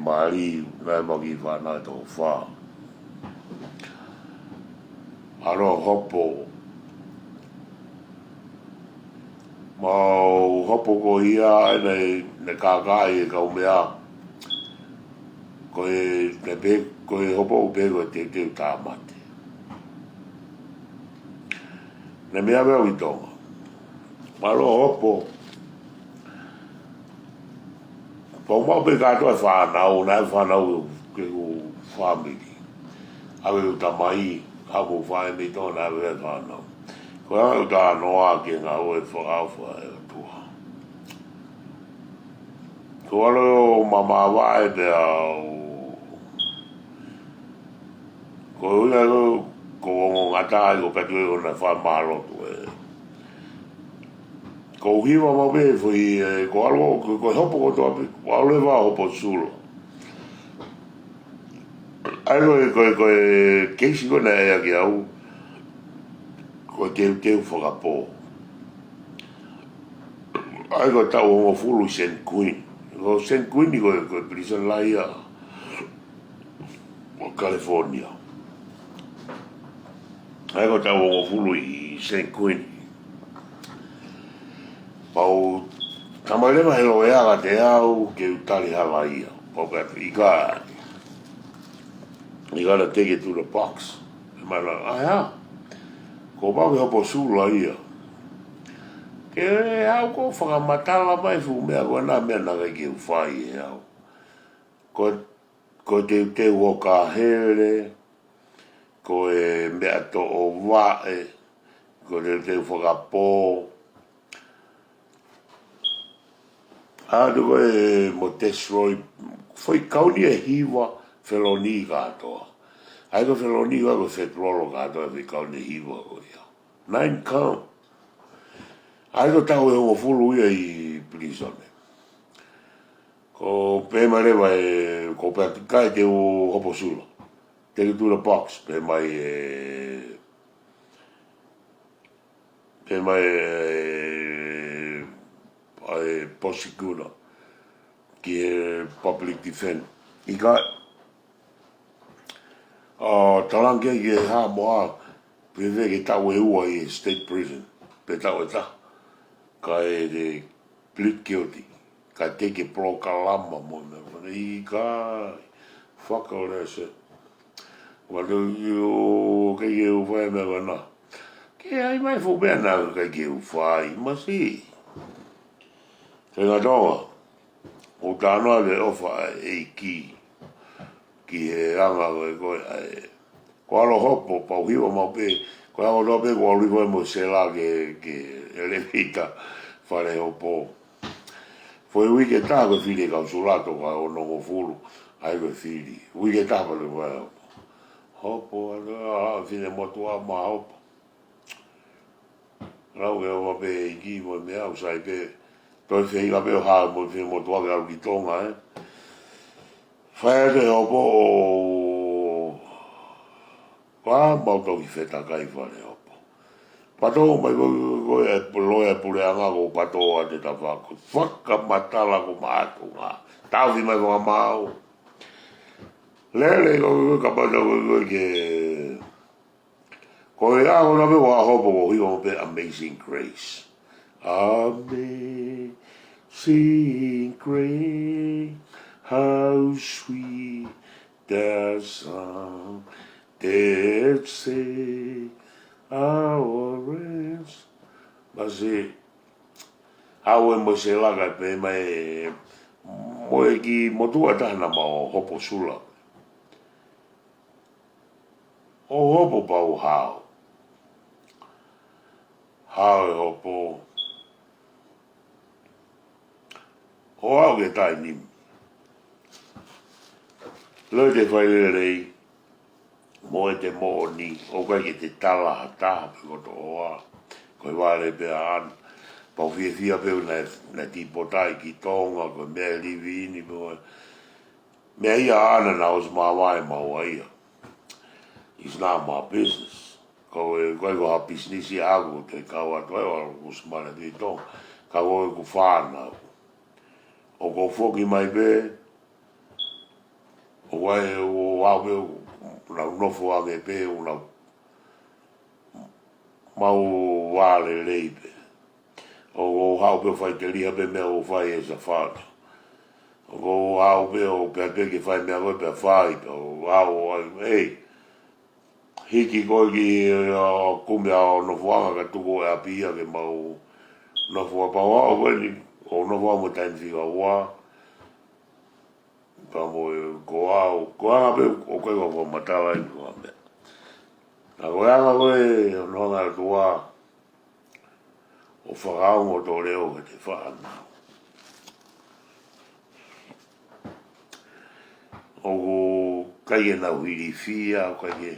mali, naʻe mau kiʻi fānau ʻe toko fā. ʻAlu ʻo hopo. Mau hopo ko ia ʻa ē naʻe, naʻe kākaaʻi e kau meʻa. Ko e, naʻe pē, ko e hopo pē ko e teuteu tāmate. Naʻe meʻa meʻa ʻi Tonga. Mau ʻalu ʻo hopo. Pau mau pē kātoa e fānau, naʻe fānau ke u fāmili. ʻAve u tamai, ʻave u fāmili tō, naʻe ʻave e fānau. Ko e ʻalu ʻo talanoa ki he ngāue fakaʻofa ʻa e ʻOtua. Ko e ʻalu ʻo mamava e pea u. Ko e ʻuhinga ko, ko e ongo ngata ai ko Patu e ona fai mālotu e. Ko u hiva mau pē foʻi, ē, ko e ʻalu, ko, ko e hopo kotoa pē, ko e ʻalu leva ʻo hopo sula. ʻA ia ko e, ko e, ko e keisi ko ē naʻe ʻai kiate au, ko e teuteu fakapō. ʻA ia ko e taʻu hongofulu ʻi San Quentin. Ko San Quentin ko e, ko e prison lahi ia ʻo California. ʻA ia ko e taʻu hongofulu ʻi San Quentin. Pau talamai leva ʻe he loea kiate au ke u tali hala ia. Pau pē ʻikai. You gotta take it to the box. Mana, ʻa ia. Kuo pau ke hopo sula ia. Ke au ko e fakamatala mai fuʻu meʻa ko ena meʻa naʻe ʻikai ke u fai ʻe au. Ko, ko e teuteu hokahele, ko e meʻa toʻo vaʻe, ko e teuteu fakapō. ʻA ia ko e mo Tesroy, foʻi kauni ʻe hiva feloni kātoa. ʻA ia ko e feloni ko e federal kātoa, foʻi kauni ʻe hiva ko ia. Nine count. ʻA ia ko e taʻu ʻe hongofulu ia ʻi prison. Ko pehē mai leva ʻe, ko pea ʻikai te u hopo sula. Take it to the box, pehē mai ʻe, pehē mai ʻe, ʻa e prosecutor ki he public defender. ʻIkai, ʻa, talaange ki he hā mo hā, pea ke taʻu ʻe ua ʻi he state prison, pe taʻu ʻe taha. Kae te plead guilty. Kae te ke polokalama mo e meʻa ko ena. ʻIkai, fuck all that shit. What do you, ke ke u fai meʻa ko ena. Ke ʻai mai fuʻu meʻa naʻe ʻikai ke u fai, masi. Kāinga Tonga, ʻoku ou talanoa ki he ʻofa ʻa e ʻEiki ki he anga ko ē ko e ʻa e. Ko e ʻalu ʻo hopo, pau hiva mau pē, ko e ʻalu ʻo hopo pē, ko e ʻalu ʻo hopo mo e sela ki he, ki he ʻelevita fale hopo. Foʻi uike ʻe taha ko e fili e kau sula toko onongofulu, ʻa ia ko e fili. Uike ʻe taha pea toe fai hopo. Hopo, ʻa, ʻa, fili mo tuʻa ma hopo. Lau ke ʻofa pē ʻEiki mo e meʻa ʻoku sai pē. Toe feinga pē ʻo hao mo fie motuʻa ke ʻalu ki Tonga, ē. Fai atu e hopo ʻo, ʻa, mau toki fetakai fale hopo. Pato mai ko, ko e loea puleʻanga ko Pato ʻa te tafako. Fakamatala ko Māʻatunga. Tafi mai fakamaau. Lele ko, ko, ka pata ko, ko, ke Ko e ʻaho na pē ʻoku hopo ko hiva pē Amazing Grace. Amazing Grace, how sweet the sound that saved a wretch. Masi, au e mo se laka pē mai, mo e kiʻi motuʻa taha naʻa mau hopo sula. ʻO hopo pau hao. Hao e hopo. ʻO aʻu ki he taimi ni. Loi te fai lelei. Mo e te moʻoni. ʻOku ʻikai ke te tala ha taha pe kotoa. Ko e vale pē ʻaʻana. Pau fiefia pē naʻe, naʻe tīpotaʻi ki Tonga. Ko e meʻa e livi ini. Mo e Meʻa ia ʻaʻana naʻe ʻosi māvae maua ia. It's not my business. Ko e, ko e ko ha business ia ʻaʻaku te kau atu ai ʻo ʻalu ʻo ʻosi mālōlō atu ʻi Tonga. Ka ko e ku fānau. ʻOku ou foki mai pē, ʻo wai, ʻo aʻu pē, ʻo nau nofo ange pē, ʻo nau mau vā lelei pē. ʻOku ou haʻu pē ʻo fai teliha pē meʻa ʻoku fai e safata. ʻOku ou haʻu pē ʻo pehē pē ke fai meʻa ko ē pea fai pē ʻo haʻu ʻo ai, ei. Hiki koe ki ʻo kumi ʻa ʻo nofoʻanga ka tuku e ʻapi ia ke mau nofo ʻa pau ʻa ʻo weni, ʻo nofo ʻa mo taimi fika ua. Ka mo e ko au, ko anga pē, ʻoku ʻikai ko au fakamatala ʻi ko anga meʻa. Ka ko e anga ko e, ʻo noanga atu ʻa, ʻo fakaongo tō leo he te fānau. ʻOku ʻikai ke nau hilifia, ʻoku ʻikai ke.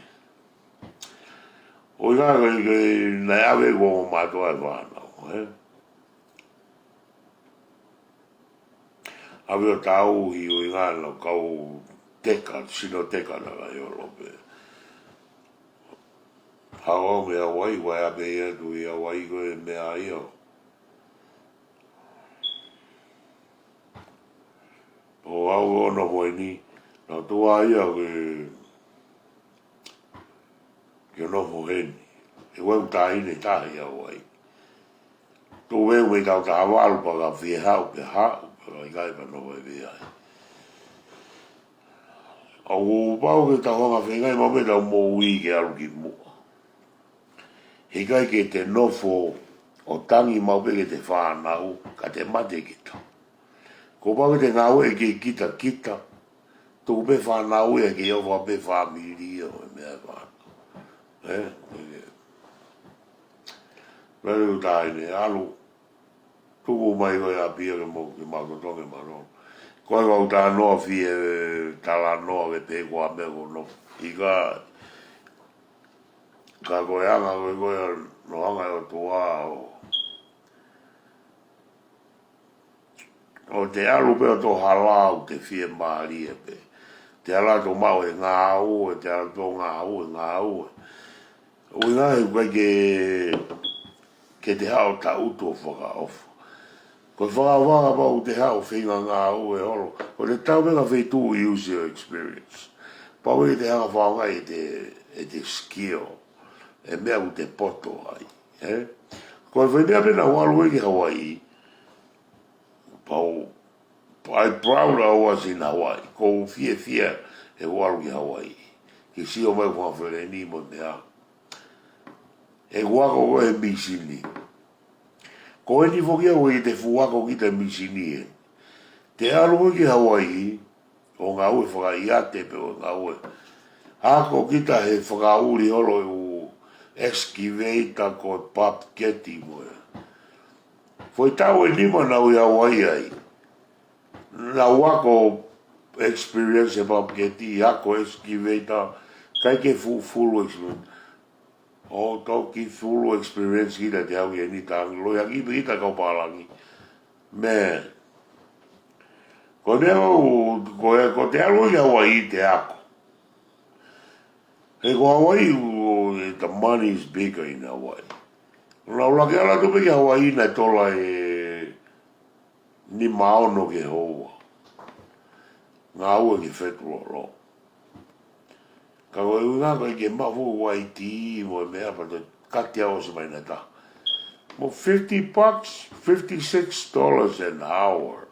ʻO ʻikai ke, ke, naʻe ʻave ko mātou e fānau, ē? ʻAve ʻo tauhi ʻo ʻi ngana kau teka, sino teka na ka i olo pē. Hau au mei Hawaii, ʻoku ʻai ʻa pē ia tu ʻi Hawaii ko e meʻa ia. ʻO au ʻo nofo eni, na tua ia ke, ke nofo heni. ʻE wau taʻahine taha ʻi Hawaii. Tuku veu mei tau taha valu pea ka fie haʻu pea haʻu, pea ka ʻikai pea nofo e vea ai. ʻOku pau ke tau hanga feinga ʻi mau mei tau moʻui ke ʻalu ki muʻa. He ʻikai ke te nofo ʻo tangi mau pē ke te fānau, ka te mate kita. Ko pau ke te ngāue ke kita kita, tuku pē fānau ia ke ʻofa pē fāmili ia ʻo e meʻa e fānau. Ē? Ē. Lele u taʻahine, ʻalu. Tuku mai ko e ʻapi ia ke mau, ke mau totongi mālō. Ko e kau talanoa fie, talanoa ke pē ko ā meʻa ko no. ʻIkai, ka ko e anga ko e, ko e noanga ʻo e ʻOtua ʻo ʻo te ʻalu pē ʻo tō hala ʻo te fiemālie pē. Te ʻalu ʻo tō maʻu e ngāue, te ʻalu ʻo tō ngāue, ngāue. ʻUhinga he ʻoku ʻikai ke, ke te haʻu ʻo taʻutu ʻo fakaʻofa. Ko e fakaʻofa ka pau te haʻu ʻo feinga ngāue holo. ʻO te tau mei ha feituʻu use your experience. Pau ʻe te hanga fakaʻaongaʻi ʻete, ʻete skill. E meʻa ʻoku te poto ai. Ē? Ko e fai meʻa pē naʻa ku ʻalu ai ki Hawaii. Pau, I proud I was in Hawaii. ʻOku ou fiefia he ʻalu ki Hawaii. Ke sio mai ʻoku fakafeleni mo e meʻa. ʻE ʻoku ako ko e misini. Ko eni foki ʻoku ʻikai te fuʻu ako kita misini ē. Te ʻalu ki Hawaii, ʻo ngāue fakaʻiate pe ʻo ngāue. Ako kita he fakaʻuli holo ʻo excavator ko e papuketi mo e. Foʻi taʻu ʻe nima naʻa ku ʻi Hawaii ai. Naʻa ku ako experience e papuketi, ako excavator, ʻikai ke fuʻu full experience. ʻO toki full experience kita te au ʻi eni tangi, loi angi pē kita kau pālangi. Mē. Ko e meʻa ʻoku, ko e, ko ʻete ʻalu ki Hawaii te ako. He ko Hawaii, ʻoku, the money is bigger in Hawaii. Naʻa ku lava ke ʻalu atu pē ki Hawaii naʻe tola ʻe nima ono ki he houa. Ngāue ki he fetulolo. Ka ko e ʻuhinga ko e ke mafu waiti mo e meʻa pea toe kati ʻo ʻosi mai naʻa ta. Mo fifty bucks, fifty-six dollars an hour.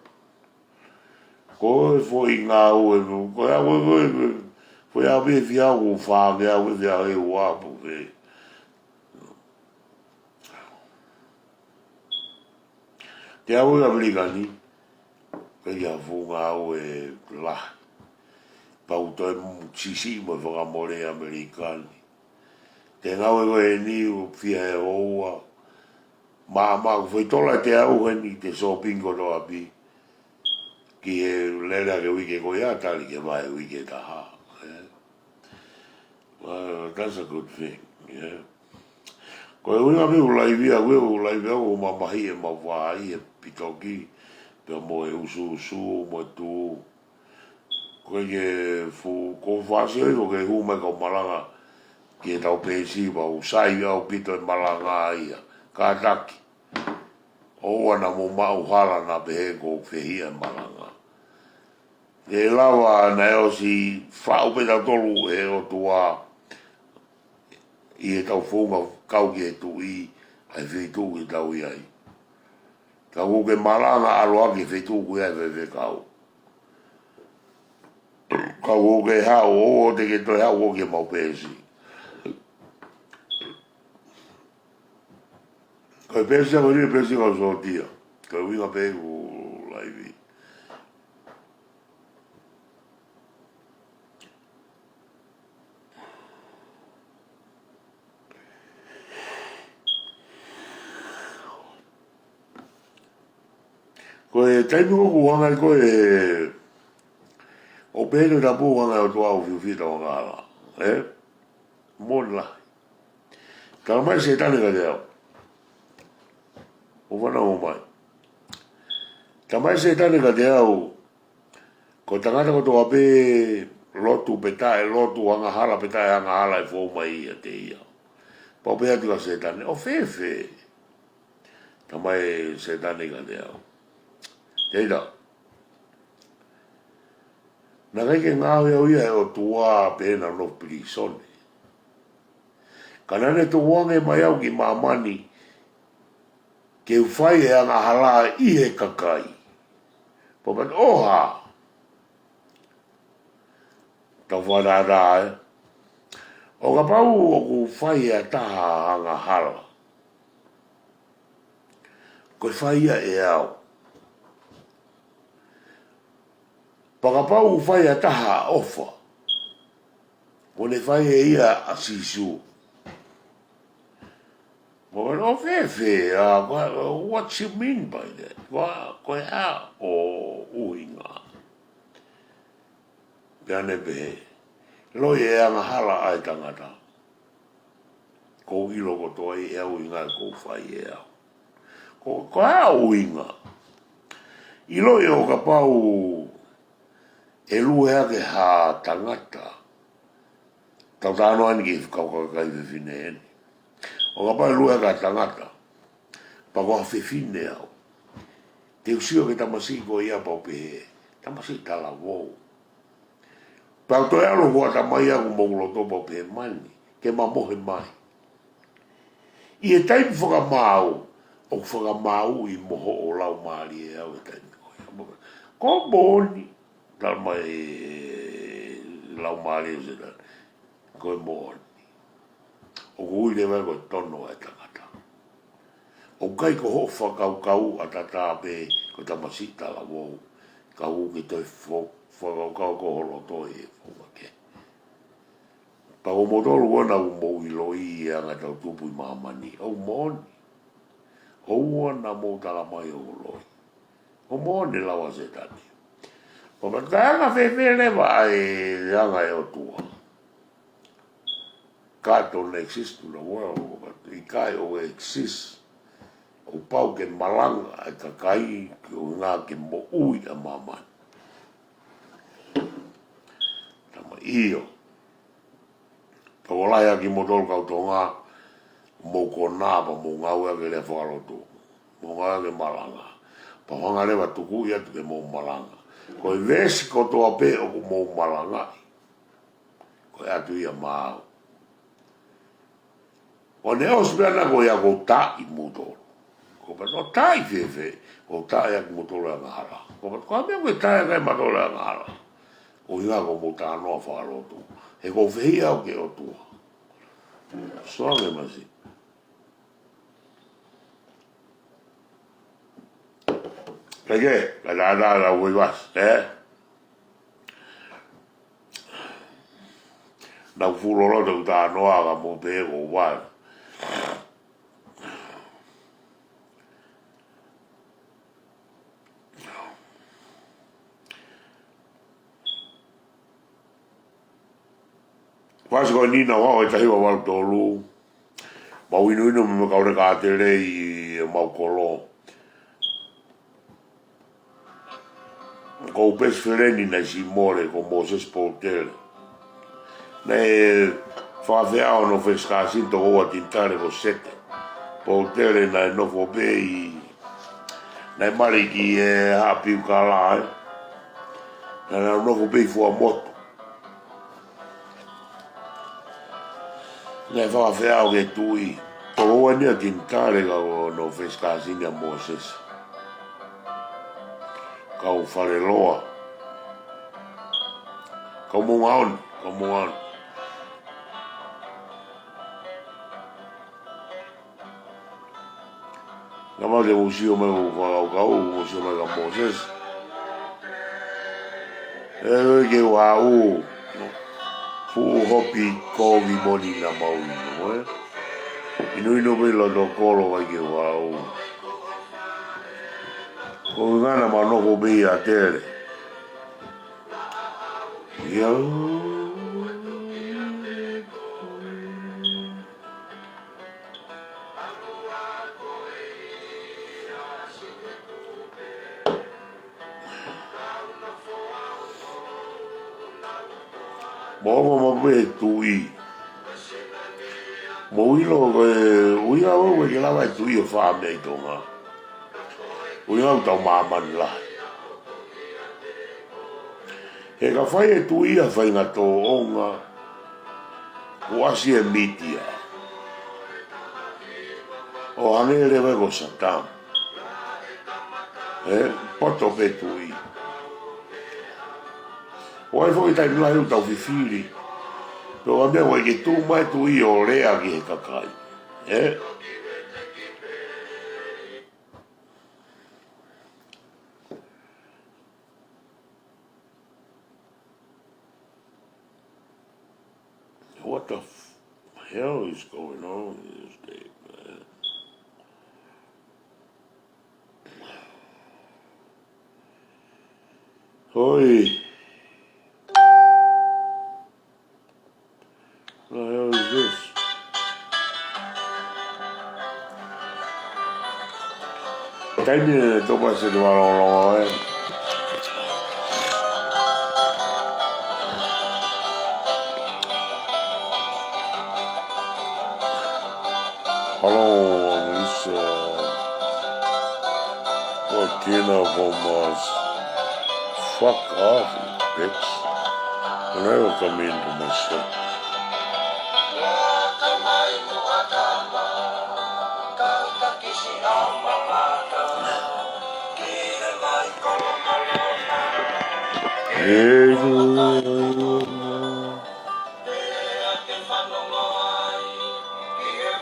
Ko e foʻi ngāue, ko e ʻalu, ko e, ko e, foʻi ʻalu pē fiha ʻo fā ke ʻalu pē fiha ʻe ua pē. Te ʻalu ʻi ʻAmelika ni, ʻikai ha fuʻu ngāue lahi. Pau toe mo sisi mo fakamole ʻAmelika ni. Te ngāue ko eni ʻoku fiha ʻe houa. Mā, mā, ʻoku foʻi tola te ʻalu heni te shopping kotoa pē. Ki he lele ake uike ko ia, tali ke vahe uike ʻe taha. Eh? Well, that's a good thing, yeah. Ko e ʻuhinga pē ʻoku laivi au, ʻoku laivi au ʻoku mamahi ʻemau vā ʻi he pitoki, pea mo e usuusu, mo e tū. Ko e ke fu, ko fasi oi, ko ke hū mai kau malanga, ki he tau peesi, pea ʻoku sai ʻaupito e malanga ia, kātaki. ʻOua naʻa mou maʻu hala naʻa pehē ʻoku ou fehiʻa e malanga. ʻE lava naʻe ʻosi faʻu pē tautolu ʻe he ʻOtua ʻi heʻetau founga kau ki he tuʻi, ʻa e feituʻu ke tau ʻi ai. Ka ʻoku ke malanga ʻalu hake ki he feituʻu ʻoku ʻi ai e faifekau. Ka ʻoku ke haʻu, ʻoua te ke toe haʻu ʻo ke mau peesi. Ko e peesi ko eni, peesi ko e sōtia. Ko e ʻuhinga pē ʻoku laivi. Ko e taimi ʻoku hanga ai ko e, ʻo pehē ʻe he Tohi Tapu hanga ʻe he ʻOtua ʻo fiu fita ʻo ngala. Eh? Moʻoni lahi. Talamai ʻe Sētane kiate au. ʻO fanongo mai. Talamai ʻe Sētane kiate au. Ko e tangata kotoa pē lotu pe taʻe lotu, angahala pe taʻe angahala ʻe fou mai ʻiate ia. Pea u pehē atu kia Sētane, ʻo fēfē? Talamai ʻe Sētane kiate au. Teida. Naʻe ʻikai ke ngaohi au ia ʻe he ʻOtua pea u nofo pilīsone. Ka naʻa ne tukuange mai au ki māmani ke u fai e angahala ʻi he kakai. Pea u pehē, ʻo hā? Tau fakatātā, ē. ʻO kapau ʻoku fai ʻe ha taha angahala, ko e fai ia ʻe au. Pea kapau ʻoku fai ʻe ha taha ʻofa, ko ʻene fai ʻe ia ʻa Sīsū. Mo ka ʻo fēfē, ʻa, ko, what you mean by that? Ko, ko e hā hoʻo ʻuhinga? Pea ne pehē, loi e angahala ʻa e tangata. Ko u ʻilo kotoa ʻi he ʻuhinga ʻoku fai ʻe au. Ko, ko e hā hoʻo ʻuhinga? ʻIloʻi ʻo kapau ʻe lue hake ha tangata. Tau talanoa eni ki he kau kakai fefine eni. ʻO kapau ʻe lue hake ha tangata. Pea ko ha fefine au. Te u sio ki he tamasiʻi ko ia pea u pehē, tamasiʻi talavou. Pea u toe ʻalu ʻo ʻatā mai ʻaku mo hoku loto pea u pehē, mani, ke ma mohe mai. ʻI he taimi fakamaau, ʻoku fakamāuʻi mo hoʻo laumālie au he taimi ko ia. Ko e moʻoni, talamai ʻe he laumālie ʻo Sētane, ko e moʻoni. ʻOku ui leva ia ko e tono ʻa e tangata. ʻOku ʻikai ko hoʻo fakakaukau ʻataʻatā pē ko e tamasiʻi talavou, ka ʻoku ke toe fo-, fakakaukau ko ho loto ʻi he founga kehe. Pea ko moutolu ʻoku mou ʻiloʻi e anga ʻetau tupu ʻi māmani, ʻoku moʻoni. ʻOua naʻa mou talamai ʻoku loi. ʻOku moʻoni e lau ʻa Sētane. Pea ka anga fēfē leva ʻa e anga ʻo e ʻOtua. God don't exist to the world, but ʻikai ʻo exist. Kuo pau ke malanga ʻa e kakai, ko e ʻuhinga ke moʻui ʻa māmani. Tama io. Tokolahi ʻa kimoutolu kau Tonga, mou konā pea mou ngāueʻaki e lea fakalotu. Mou ngāueʻaki e malanga. Pea hanga leva ʻo tukuʻi atu ke mou malanga. Ko e veesi kotoa pē ʻoku mou malangaʻi, ko e ʻatu ia maʻau. ʻO ne ʻosi pē ʻana ko ia ʻoku ou taaʻi moutolu. Ko e pau ʻo taaʻi fēfē? ʻOku ou taaʻi ʻaki moutolu e angahala. Ko e pau ko e meʻa ʻoku ou taaʻi ʻaki moutolu e angahala, ko e ʻuhinga ko hoʻomou talanoa fakalotu. He ʻoku ou fehiʻa au ki he ʻOtua. Soa me masi. Kae kehe, ka lālā la ue vas, ē? Naʻa ku fuʻu loloto ʻeku talanoa ka mou pehē ʻoku ou vai. Fasi ko eni naʻa ku ʻi he taha hiva valu tolu. Mau inu inu mo e kau leka ʻātele ʻi heʻemau kolo. Ko e best friend naʻe siʻi mole ko Moses Poutele. Naʻe fakafeʻao hono first cousin tokoua Tinitale ko Sete Poutele, naʻe nofo pē ʻi, naʻe mali ki he Haʻa Piukala, ē. Naʻa nau nofo pē ʻi Fuaʻamotu. Naʻe fakafeʻao ki he tuʻi. Tokoua eni ʻa Tinitale ka ko hono first cousin ʻa Moses. Kau Faleloa. Kau Moʻunga Oni, kau Moʻunga Oni. Naʻa mau te mou sio mai ʻo fakakaukau, mou sio mai kia Moses. ʻE, ke u haʻu. Fuʻu hopi kovi moʻoni naʻa mau inu, ē? Inu inu pē ʻi loto kolo ai ke u haʻu. Ko e ʻuhinga naʻa mau nofo pē ʻi ʻAtele. Ia. Mo mo mo pē tuʻi. Mou ʻilo ko e ʻuhinga ʻoku ʻikai ke lava e tuʻi ʻo fai ha meʻa ʻi Tonga. ʻUhinga ʻoku tau māmani lahi. He ka fai e tuʻi ha faʻahinga tōʻonga, kuo ʻasi e mītia ʻo hangē leva ko Saddam. Ē, poto pē tuʻi. ʻOku ʻi ai foki e taimi lahi ʻoku tau fifili pe ko e hā e meʻa ʻoku ʻikai ke tuʻu mai e tuʻi ʻo lea ki he kakai. Ē? What the f-, hell is going on in this day, man? Hoi. The hell is this? Taimi ʻe topa se te malolongo, ē. Hello, Lisa. What kind of, um, uh, fuck off, bitch. Never come into my shit. Hey,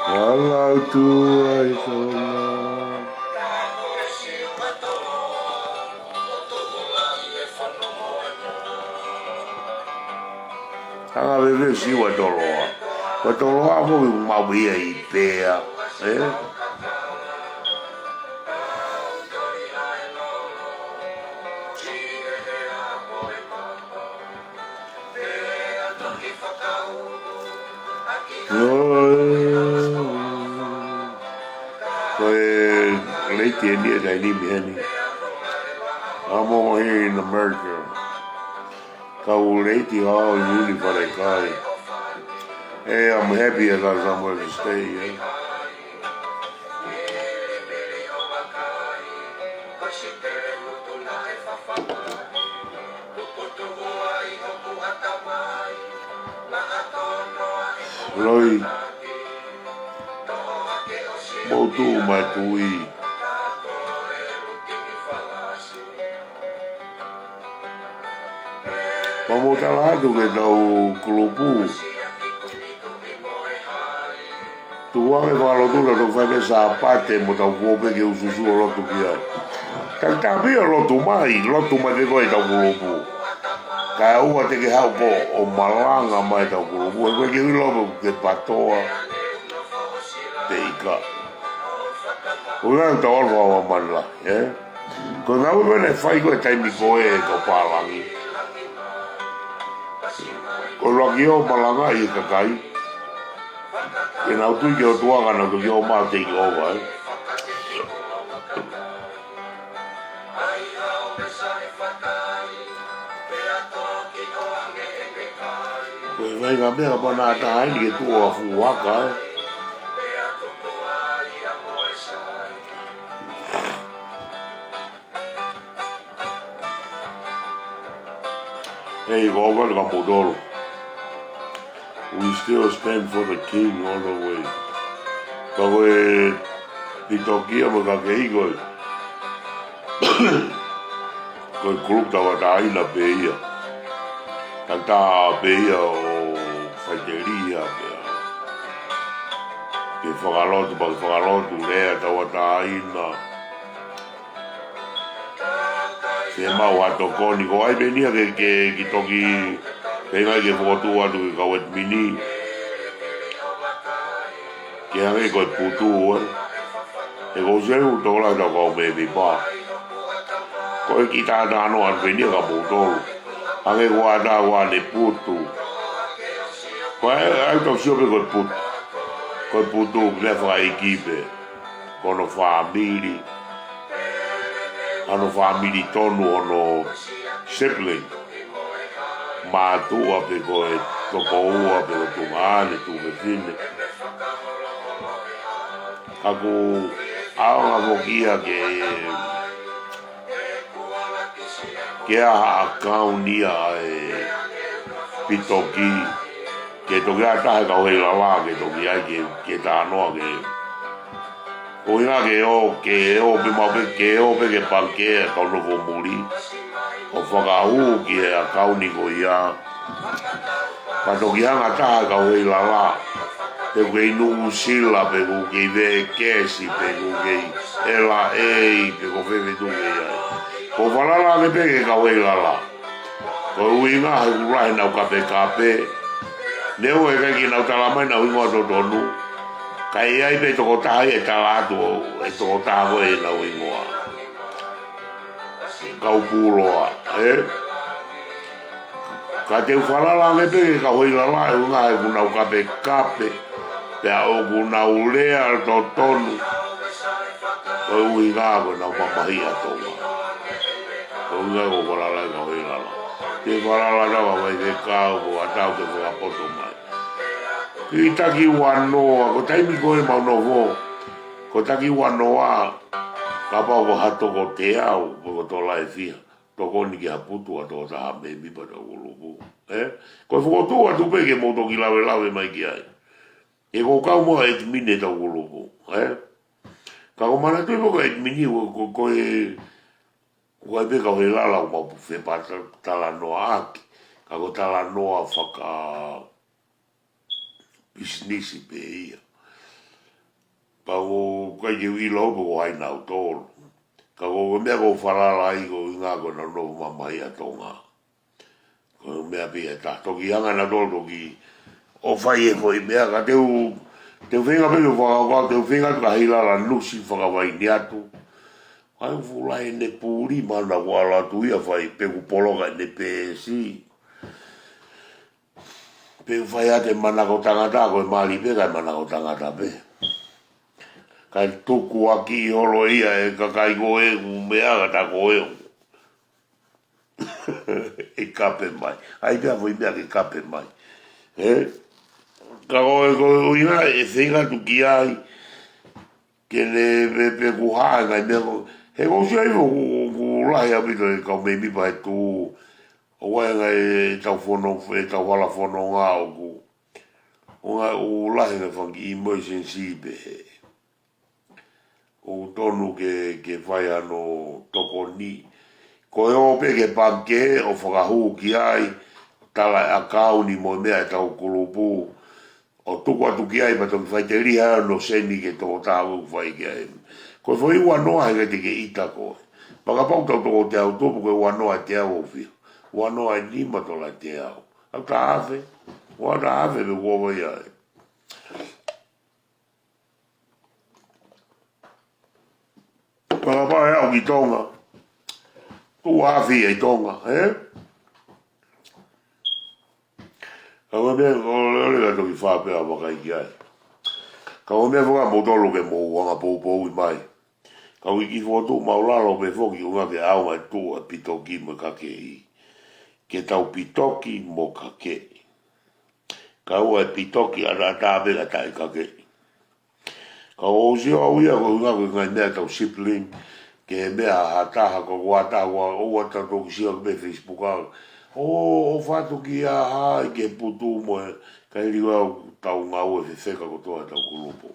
ala atu ai kona. Anga veve siua toloa. Ko toloa ko i mau ia ʻi pea. Ē? Ko e Late eni e taimi ni heni. I'm over here in America. Kau late au ʻi he fale kai. Hey, I'm happy I got somewhere to stay, yeah. Loi, mou tuʻu mai tui. Pea mou tala atu ki heʻetau kulupu. Tuku ange fakalotu, tau fai pē Sāpate mo tau kole pē ke usuusu ʻo lotu ki ai. Tau tāpio lotu mai, lotu mai pē ko ē ʻetau kulupu. Kae ʻoua te ke haʻu pē ʻo malanga mai ʻetau kulupu, he ko e ke ʻilo pē ke patoa pe ʻikai. ʻOku ʻikai ke tau ʻalu fakamanla, ē? Ko e ngāue ko ē naʻe fai ko ē taimi ko ē ʻe he kau pālangi. Ko e ʻuluaki ō ʻo malangaʻi e kakai. Ke nau tui ki he ʻOtua ka nau toki ō mai ʻo take over, ē. Ko e vaʻinga meʻa ka mana ʻa taha eni ke tuʻu ʻa fuʻu aka, ē. Hey, ko au ka mou tolo. We still stand for the king all the way. Ka ko e pitokia mo ka ke iko. Ko e kulupu tauʻatāina pē ia. Tangata pē ia ʻo faʻiteliha pē. Ke fakalotu, pea ke fakalotu, lea tauʻatāina. Ke maʻu ha tokoni, ko ai pē eni ia ke, ke, ke toki, ke ngai ke fokotuʻu atu ke kau ʻetimini. Ke hangē ko e putu, ē. He ko u seu tola tau kau mēmipa. Ko e kiʻi tātānoa atu pē eni ia kia moutolu. Hangē ko ʻAtā ko ʻene putu. Ko e, ʻai tau sio pē ko e putu. Ko e putu, meʻa fakaʻeiki pē. Ko hono fāmili. Hono fāmili tonu hono sibling. Mātuʻa pe ko e tokoua pe ko e tuongaʻane, tuofefine. Ka ʻoku ʻaonga foki ia ke, ke ʻi ai ha ʻakauni ia ʻa e pitokia. Ke toki ʻatā he kau heilala, ke toki ʻai ke, ke tānoa ke. ʻUhinga ke ō, ke ō pē maʻu pē, ke ō pē ki he pangikē ʻa e kau nofo muli. ʻO fakahū ki he ʻakauni ko ia. Pea toki hanga ʻe ha taha he kau heilala. Pe ʻoku kei Nuʻusila, pe ʻoku kei Vekesi, pe ʻoku kei L A, pe ko fē fē tuʻu ke ʻi ai. Ko e falala ange pē ki he kau heilala. Ko e ʻuhinga he ʻoku lahi ʻenau kapekape. Neongo ʻe ʻikai ke nau tala mai ʻenau hingoa totonu. Ka ʻe ʻi ai pē tokotaha ia ʻe tala atu ʻe he tokotaha ko ē ʻenau hingoa. Kau puloa, ē? Ka te u falala ange pē ki he kau heilala he ʻuhinga he ʻoku nau kapekape. Pea ʻoku nau lea totonu. Ko e ʻuhinga ko ʻenau mamahiʻi ʻa Tonga. Ko e ʻuhinga ko e falala ki he kau heilala. Te u falala ʻa Faifekau ko ʻAtā ke fakapoto mai. Ki he taki uanoa, ko e taimi ko ē ʻemau nofo. Ko e taki uanoa, kapau ko ha toko teau, pe ko e tola ʻe fiha. Tokoni ki ha putu ʻa e tokotaha mēmipa ʻetau kulupu. Ē? Ko e fokotuʻu atu pē ke mou toki lavelave mai ki ai. He ʻoku ou kau mo e ʻetimini ʻetau kulupu. Ē? Ka ʻoku ou manatuʻi pē ko e ʻetimini, ko, ko, ko e, ko e pē kau heilala ʻoku mau fetalanoaʻaki. Ka ko e talanoa faka pisinisi pē ia. Pea ʻoku ʻikai ke u ʻilo pe ko hai nautolu. Ka ko e meʻa ʻoku ou falala ai ko e ʻuhinga ko ʻenau nofo mamahiʻi ʻa Tonga. Ko e meʻa pē ia ʻe taha. Toki hanga nautolu toki ʻo fai e foʻi meʻa ka te u, te u feinga pē ke u fakakaukau, te u feinga atu ka heilala nusi fakavaini atu. Ka ʻoku fuʻu lahi ʻene puli, mahalo naʻa ku ʻalu atu ia fai pe ʻoku poloka ʻene peesi. Pe ʻoku fai atu e manako tangata, ko e mali pē kae manako tangata pē. ʻa e tukuakiʻi holo ia ʻe he kakai ko ē ʻoku meʻa ka ta ko ē ʻoku ʻe kape mai. ʻAi pē ha foʻi meʻa ke kape mai. Ē? Ka ko e, ko e ʻuhinga ʻe feinga atu ki ai, ke ne pe, pe kuo hā e ngaahi meʻa ko. He ʻoku ou sio ai ʻoku, ʻoku lahi ʻaupito e kau mēmipa he tuʻu. ʻOku ʻi ai e ngaahi ʻetau fono, ʻetau hala fononga ʻoku. ʻOku ngaahi, ʻoku lahi e ngaahi fanga kiʻi emergency pehē. ʻOku tonu ke, ke fai hano tokoni. Ko e ō pē ki he pangikē ʻo fakahū ki ai, tala e ʻakauni mo e meʻa ʻetau kulupu, ʻo tuku atu ki ai pea toki faʻiteliha hono seni ki he tokotaha ʻoku fai ki ai. Ko e foʻi ua noa he ʻikai te ke ʻita koe. Pea kapau ʻoku tau toko teau tupu, ko e ua noa ʻe teau ʻoku fiha. Ua noa ʻe nima tola ʻe teau. ʻOku taha afe, ua taha afe pē kuo vai ai. Pea kapau ʻe aʻu ki Tonga, tuʻu afe ia ʻi Tonga, ē? Ka ko e meʻa, ʻo lele ka toki fā pē ʻa vakai ki ai. Ka ko e meʻa fakamoutolu ke mou anga poupouʻi mai. Ka ʻoku ʻi he fokotuʻu māʻulalo pē foki ʻuhinga ke ʻaonga e tuʻu ʻa e pitoki mo e kakeʻi. Ke tau pitoki mo kakeʻi. Ka ʻoua ʻe pitoki ʻataʻatā pē ka taʻe kakeʻi. Ka ʻoku ou sio au ia ko e ʻuhinga ko e ngaahi meʻa ʻetau sibling, ke meʻa ha taha ko ua taha ua, ʻoua te tau toki sio ki he Facebook ʻa. ʻO, ʻo fatu ki ha hā ʻi he putu mo e, ka hili ʻoku tau ngāue fefeka kotoa ʻetau kulupu.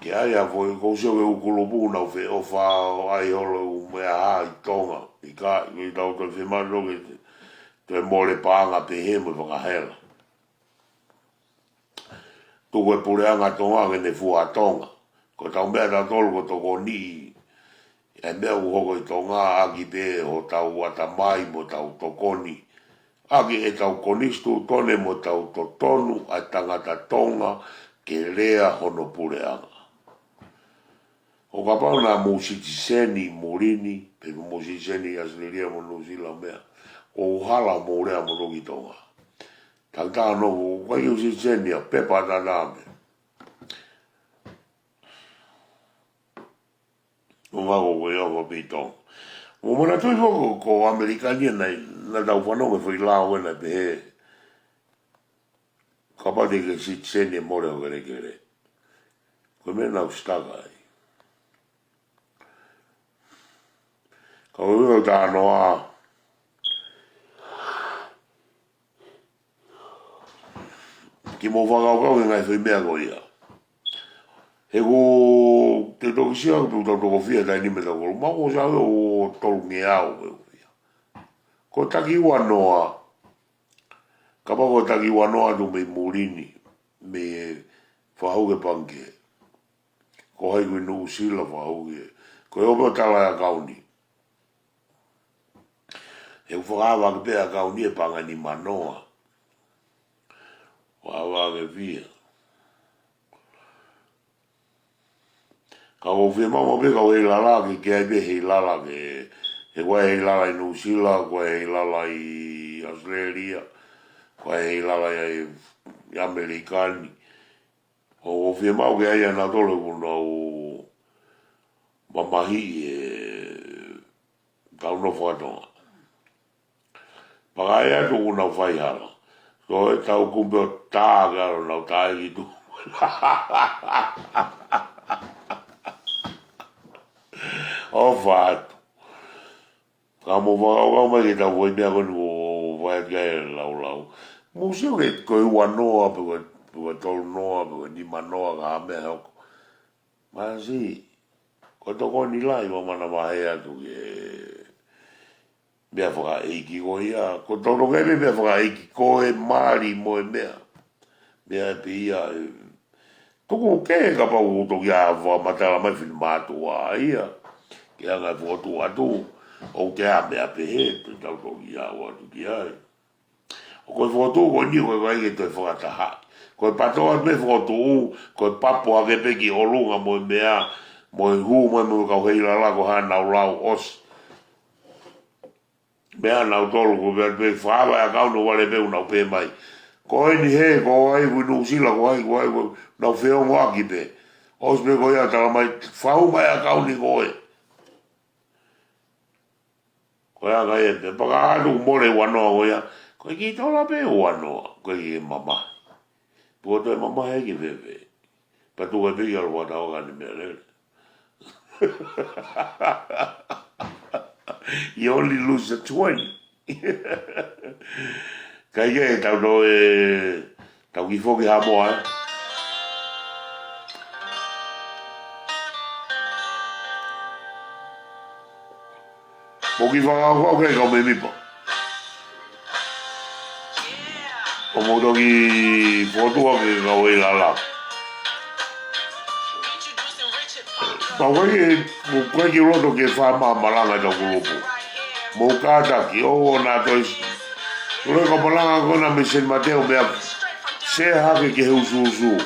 Ke ʻai ha foʻi, ʻoku ou sio ki he ʻū kulupu ʻoku nau feʻofa ʻo ʻai holo ʻū meʻa hā ʻi Tonga. ʻIkai, ʻoku tau toe fiemaʻu ke toe mole paʻanga pehē mo e fakahela. Tuku e puleʻanga Tonga ke ne fua Tonga. Ko ʻetau meʻa ʻatautolu ko e tokoni ʻa e meʻa ʻoku hoko ʻi Tonga ʻaki pē hotau ʻatamai mo ʻetau tokoni. ʻAki ʻetau konisitūtone mo ʻetau totonu ʻa e tangata Tonga ke lea hono puleʻanga. ʻO kapau naʻa mou sitiseni ʻi muli ni, pe mou sitiseni ʻi ʻAositelēlia mo Nuʻusila meʻa, ʻoku hala mou lea mo toki Tonga. Tangata no, ʻoku ʻikai ke u sitiseni ʻa pepa nana me. ʻO ngā ko koe ʻo pito. Mo manatuʻi foki ko, ko ʻAmelika ni naʻe, naʻa tau fanongo he foʻi lao ena pehē. Kapau te ke sitiseni ʻe mole hoʻo kelekele. Ko e meʻa naʻa ku sitaka ai. Ka ko e ʻuhinga ʻoku ou talanoa. Ke mou fakakaukau ki he ngaahi foʻi meʻa ko ia. He ko e toki sio atu ʻoku tau toko fiha taimi ni mo e tau kolo. Mahalo ko e ʻosi ʻo tolungeau pē ko ia. Ko e taki ua noa. Kapau ko e taki ua noa atu mei muli ni. Mei he fakahū ki he pangikē. Ko hai ko ē ʻi Nuʻusila fakahū ki he. Ko e ō pē ʻo tala e ʻakauni. He ʻoku fakaava ʻaki pē ʻakauni ʻe paʻanga ʻe nima noa. Fakaava ʻaki ʻe fiha. Ka ʻoku ou fiemaʻu pē kau heilala ke, ke ʻai pē heilala ke, he ko e heilala ʻi Nuʻusila, ko e heilala ʻi ʻAositelēlia, ko e heilala ʻi, ʻi ʻAmelika ni. ʻOku ou fiemaʻu ke ʻai ʻa nautolu ʻoku nau mamahiʻi e tau nofo ʻa Tonga. Pea ka ʻai atu ʻoku nau faihala. Ko e tau kumpe ʻo tā ke ʻalu nau tā ʻi tuʻa. ʻO fatu. Ka mou fakakaukau mai ki he tau foʻi meʻa ko eni ʻoku fai atu ki ai e laulau. Mou sio ki he ko e ua noa pe ko e, pe ko e tolu noa pe ko e nima noa ka ha meʻa hoko. Masi, ko e tokoni lahi ʻoku mana mahei atu ki he meʻa fakaʻeiki ko ia. Ko e tokoni lahi meʻa fakaʻeiki ko e mali mo e meʻa. Meʻa ʻe pē ia ʻe tuku ke kapau ʻoku toki ʻā fakamatala mai fini mātuʻa ia. Ke anga e fokotuʻu atu, ʻoku te ʻā meʻa pehē, te tau toki ʻā atu ki ai. ʻO ko e fokotuʻu ko eni ko e ʻikai ke toe fakatahaʻi. Ko e pato atu pē fokotuʻu, ko e papo ake pē ki ʻolunga mo e meʻa, mo e hū mo e mo e kau heilala ko hanau lau ʻosi. Meʻa nautolu ko pē, pē fakaava e ʻakauni ʻo vale pē ʻoku nau pehē mai. Ko eni he, ko hai ko ē ʻi Nuʻusila, ko hai, ko hai, ko nau feongoʻaki pē. ʻOsi pē ko ia tala mai, fau mai ʻakauni ko ē. Ko ia ka e te paka atu mole ua noa ko ia. Ko e kiʻi tola pē ua noa. Ko e kiʻi mamahi. Pea toe mamahi ki fēfē. Pea tuku ai pē ki ʻalu fakatau ka ne meʻa lele. You only lose the twenty. Ka ʻi ai ke tau toe, tau kiʻi foki Haʻamoa, ē. Mo kiʻi fakakaukau ke kau mēmipa. ʻO mou toki fokotuʻu ke kau ʻi lalo. Pea ʻoku ʻikai ke, ʻoku ʻikai ke u loto ke fakamāmalanga ʻetau kulupu. Mou kātaki, ʻoua naʻa toe s-, loi ka malanga ko ena mei Seni Mateo meʻa. Sea hake ki he usuusu.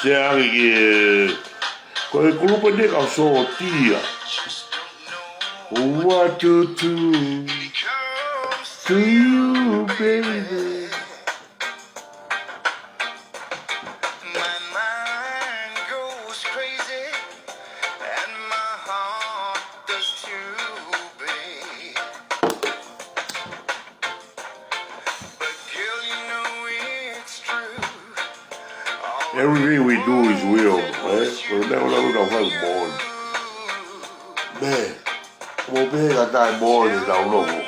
Sea hake ki he, ko e kulupu eni ka sōtia. What to do to you, baby? My mind goes crazy and my heart does too, babe. But girl, you know it's true. Everything we do is real, eh? Ko e meʻa ko ē ʻoku tau fai moʻoni. Man. Mo pehē ka taʻe moʻoni ʻetau nofo.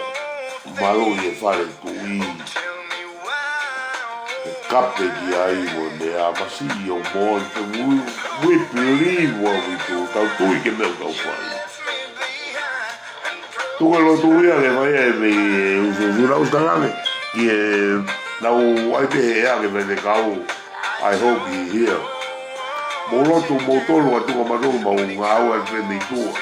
Malu ʻi he fale tuʻi. He kape ki ai mo e meʻa masiʻi ʻo moʻoni. We, we believe what we do. Tau tui ki he meʻa ʻoku tau fai. Tuku e lotu ia ke fai e mei e usuusu na usu talange. Ki he nau ai pē he ake pē te kau. I hope he hear. Mou lotu, mou tolu atu ka mautolu mau ngāue pē mei tuʻa.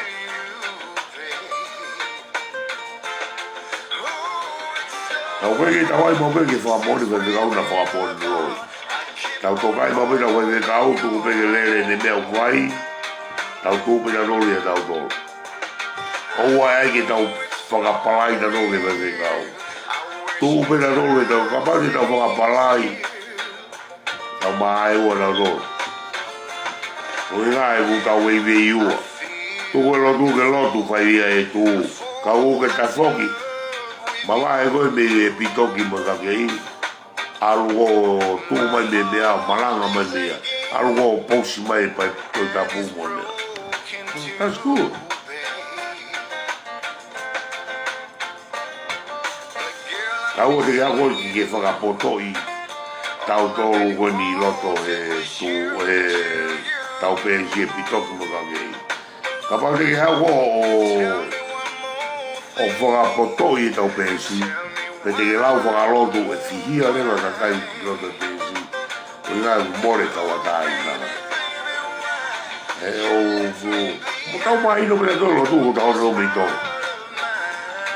Tau pē ke tau ai mau pē ke fakamoʻoni pē ke kau na fakamoʻoni loi. Tau tokai mau pē tau pē ke kau tuku pē ke lele ne meʻa ʻoku fai. Tau tuku pē tautolu ia tautolu. ʻOua ʻe ʻai ke tau fakapalai tautolu ke pē ke kau. Tuku pē tautolu ia tau kapau te tau fakapalai. Tau māʻe ua tautolu. ʻOku ʻikai ke u tau veiveiua. Tuku e lotu ke lotu fai ia e tuʻu. Ka ʻoku ke tafoki. Mavahe koe mei e pitoki mo e kakei. ʻAlu ʻo tuʻu mai mei meʻa, malanga mai mei ai. ʻAlu ʻo pousi mai pea toe tapu mo e meʻa. That's good. Tau ʻoua te ke haʻu koe ke ke fakapotoʻi tautolu ko eni ʻi loto he tuʻu he tau peesi e pitoki mo e kakei. Kapau te ke haʻu koe ʻo, ʻo fakapotoʻi e tau peesi, pea te ke lau fakalotu ʻe fihia leva kakai ʻi loto he peesi. ʻOku ʻikai ke mole tauʻatāina. He ʻoku, mo tau mahino pē tautolu ʻoku tau ʻomi tō.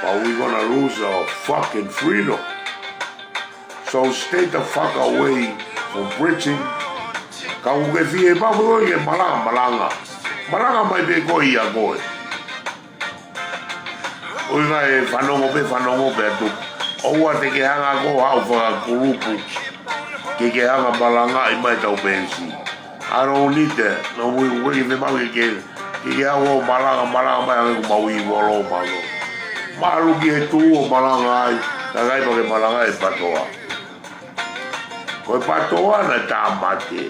But we gonna lose our fucking freedom. So stay the fuck away from preaching. Ka ʻoku ke fie pau koe ke malanga, malanga. Malanga mai pē koe ia koe. ʻOku ʻikai ke fanongo pē, fanongo pē atu. ʻOua te ke hanga koe ʻo haʻu fakakulupu. Ke ke hanga malangaʻi mai tau peesi. I don't need that. No, we, we, ke mau ke, ke, ke ke haʻu ʻo malanga, malanga mai ange ko mau ʻi volo malo. Malu ki he tuʻu ʻo malanga ai, ka ʻikai pē ke malanga e patoa. Ko e patoa naʻe tāmate.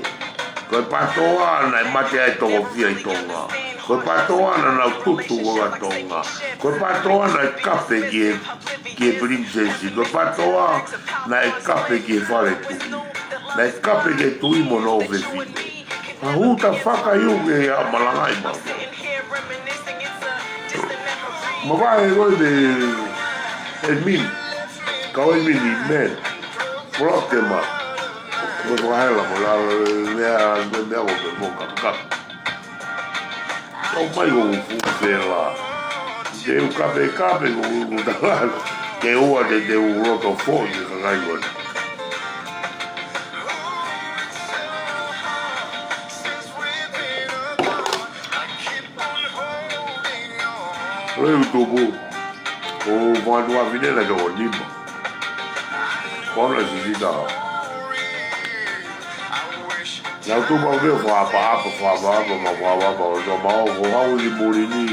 Ko e patoa naʻe mate ai tokofia ʻi Tonga. Ko e patoa naʻa nau tutu ko ka Tonga. Ko e patoa naʻe kape ki he, ki he pilinisesi. Ko e patoa naʻe kape ki he fale tuʻi. Naʻe kape ki he tuʻi mo hono ʻofefine. Ka who the fuck are you ke haʻu malangaʻi mau? Mavahe koe mei Edmini. Kau Edmini, man. Block them up. Mo e fakahela mo la meʻa, meʻa, meʻa ko pē mo kapekape. Kau mai ko fuʻu fela. Te u kapekape ko u tala. Ke ua te te u loto foʻi ke kakai ua. Loi utupu. ʻO Vanuafine naʻe toko nima. Ko ʻena sisita. Naʻa ku tupu au pē ʻo fakaʻapaʻapa, fakaʻapaʻapa, ma fakaʻapaʻapa, ʻo tō ma ʻo ko hau ki muli ni,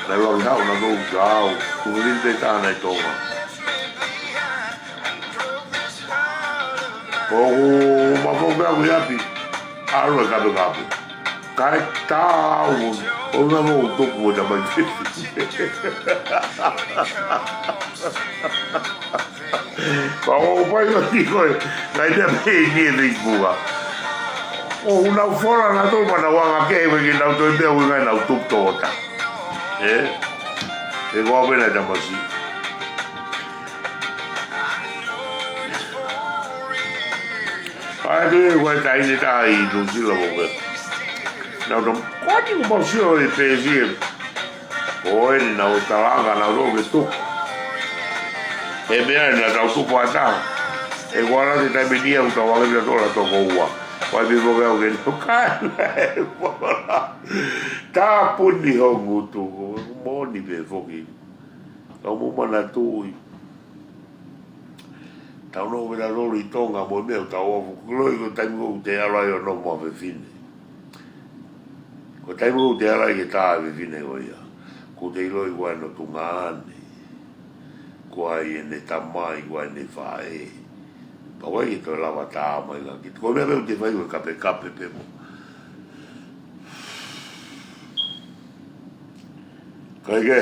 naʻe ʻikai ke haʻu naʻa ku tau, tuku ni pē tāna ʻi Tonga. ʻO ku ma fou pē au ki ʻapi, ʻalu e kapekape. Kae tā au, ʻo na mo tupu ʻo tamai te. Ka ʻo pai ma ki koe, ngai te pē ni e Facebook. ʻO nau fola na tō ma nau anga ke, ʻe ke nau toe pē au ngai nau tupu tō ta. ʻE? ʻE ko au pē na tamasi. ʻAi, ʻe ko e taʻahine taha ʻi Nuʻusila mo ke. Nau tam, ko ati ko mau sio e pēsi e. Ko eni nau talanga nau tō ke tuku. ʻE meʻa ena tau tuku ʻa taha. ʻE ko ala te taimi ni au tau anga pia tō la toko ua. Ko ai pē foki au ke no kai. Tāpuni ho ngutu ko. Moʻoni pē foki. Kau mo manatuʻi. Tau nofo pē tautolu ʻi Tonga mo e meʻa ʻoku tau ʻofa, ʻoku loi ko e taimi ko ē ʻoku te ʻalu ai ʻo nofo mo e fefine. Ko e taimi ko ē ʻoku te ʻalu ai ke tā e fefine ko ia. Ko te ʻiloʻi ko ʻene tuongaʻane. Ko ai ʻene tamai, ko ai ʻene faʻē. Pau ai ke toe lava tā mai ka ki. Ko e meʻa pē ʻoku te fai ko e kapekape pē mo. Kai ke.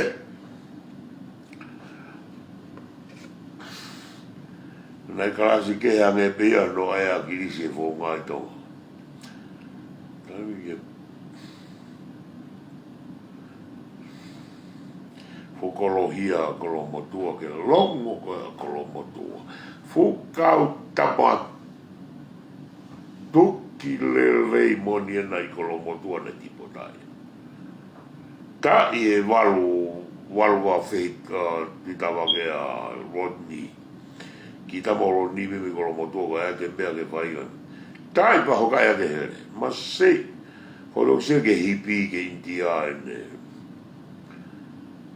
Naʻe kalasi kehe ange pē ia ʻo ʻai ʻa ʻAkilisi e founga ʻi Tonga. Taimi ke fokolohia ʻa Kolomotuʻa ke longo ko ē ʻa Kolomotuʻa. Fuʻu kau tapa tuki lelei moʻoni ena ʻi Kolomotuʻa naʻe tipotaʻi. Taʻi e valu, valu ua fehi, ʻa, Tuʻitavake ʻa Rodney. Ki tama ʻo Rodney mei Kolomotuʻa ko e ke meʻa ke fai ʻana. Taʻi pea hoka ia ke hele. Masi, ko lo se ke hipi ke ʻInitia ʻene.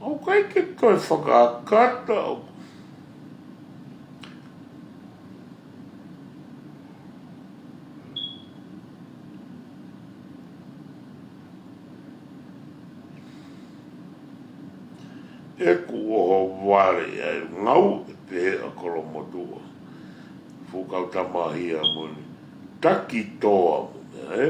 ʻOku ʻikai ke toe fakakata, ʻo ʻeku ʻohovale ai ngau e pehē ʻa Kolomotuʻa. Fuʻu kau tamahia moʻoni. Taki toa mo meʻa, ē?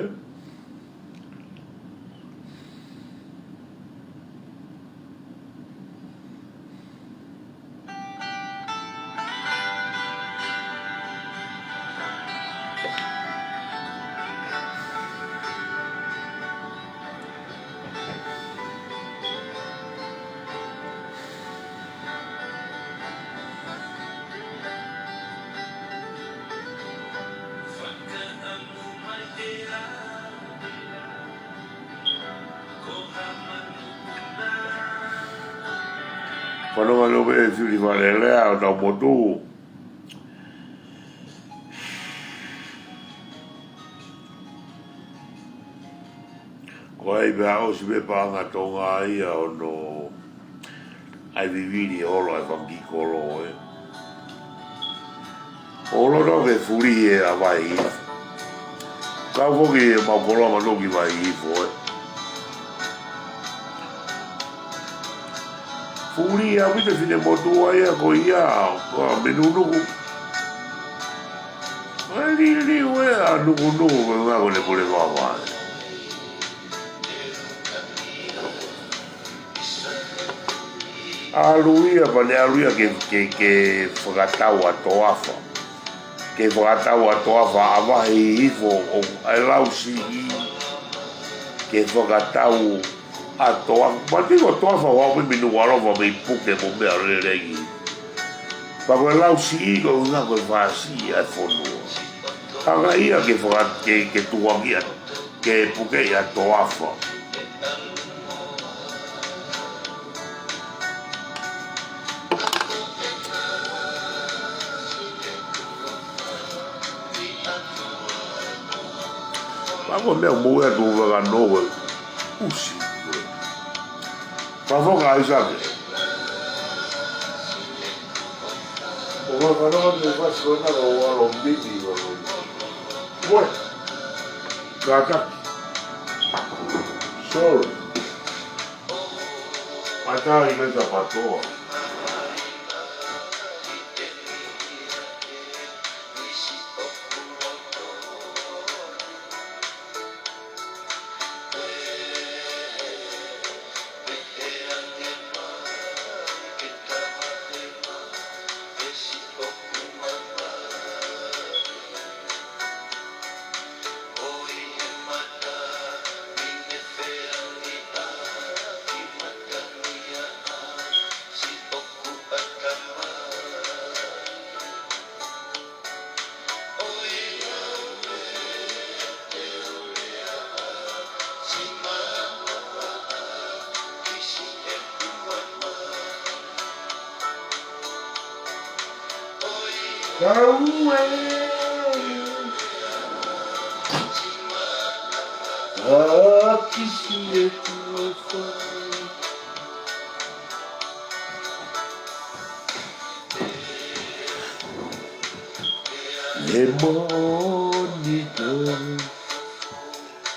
Fanongo ange pē Suli Fale Alea ʻo tau motu. Ko ai pē ʻosi pē paʻanga Tonga ia ʻo no ʻai vivili holo ai fanga kiʻi kolo ē. ʻO loto ke fuli ʻe ʻa Vaihifo. Kau foki ʻemau kolo ʻa Manoki Vaihifo ē. Fuli ʻaupito e finemotuʻa ia ko ia, ko e meʻa nunuku. ʻE liliu ē ʻa Nukunuku ko e ngā ko ne pule vava ē. ʻAlu ia, pea ne ʻalu ia ke, ke, ke fakatau ʻa Toafa. Ke fakatau ʻa Toafa ʻa Vaihifo ʻo ʻai lau siʻi. Ke fakatau ʻa Toafa. Mati ko Toafa ʻo ʻaupito mei Nukuʻalofa mei puke mo meʻa lelei. Pea ko e lau siʻi ko e ʻuhinga ko e fāsiʻi ʻa e fonua. Hanga ia ke faka-, ke, ke tukuakiʻi ʻa ke puke ia Toafa. Pea ko e meʻa mou ʻai atu ʻo vaka noa ʻusi. Pea foka ai sake. ʻO vaka noa ʻusi ko na ko alo mimi ko. Ue. Kātaki. Sorry. Mātā i mei Tapatoa. Kaue. Akisi e tufa. E monita.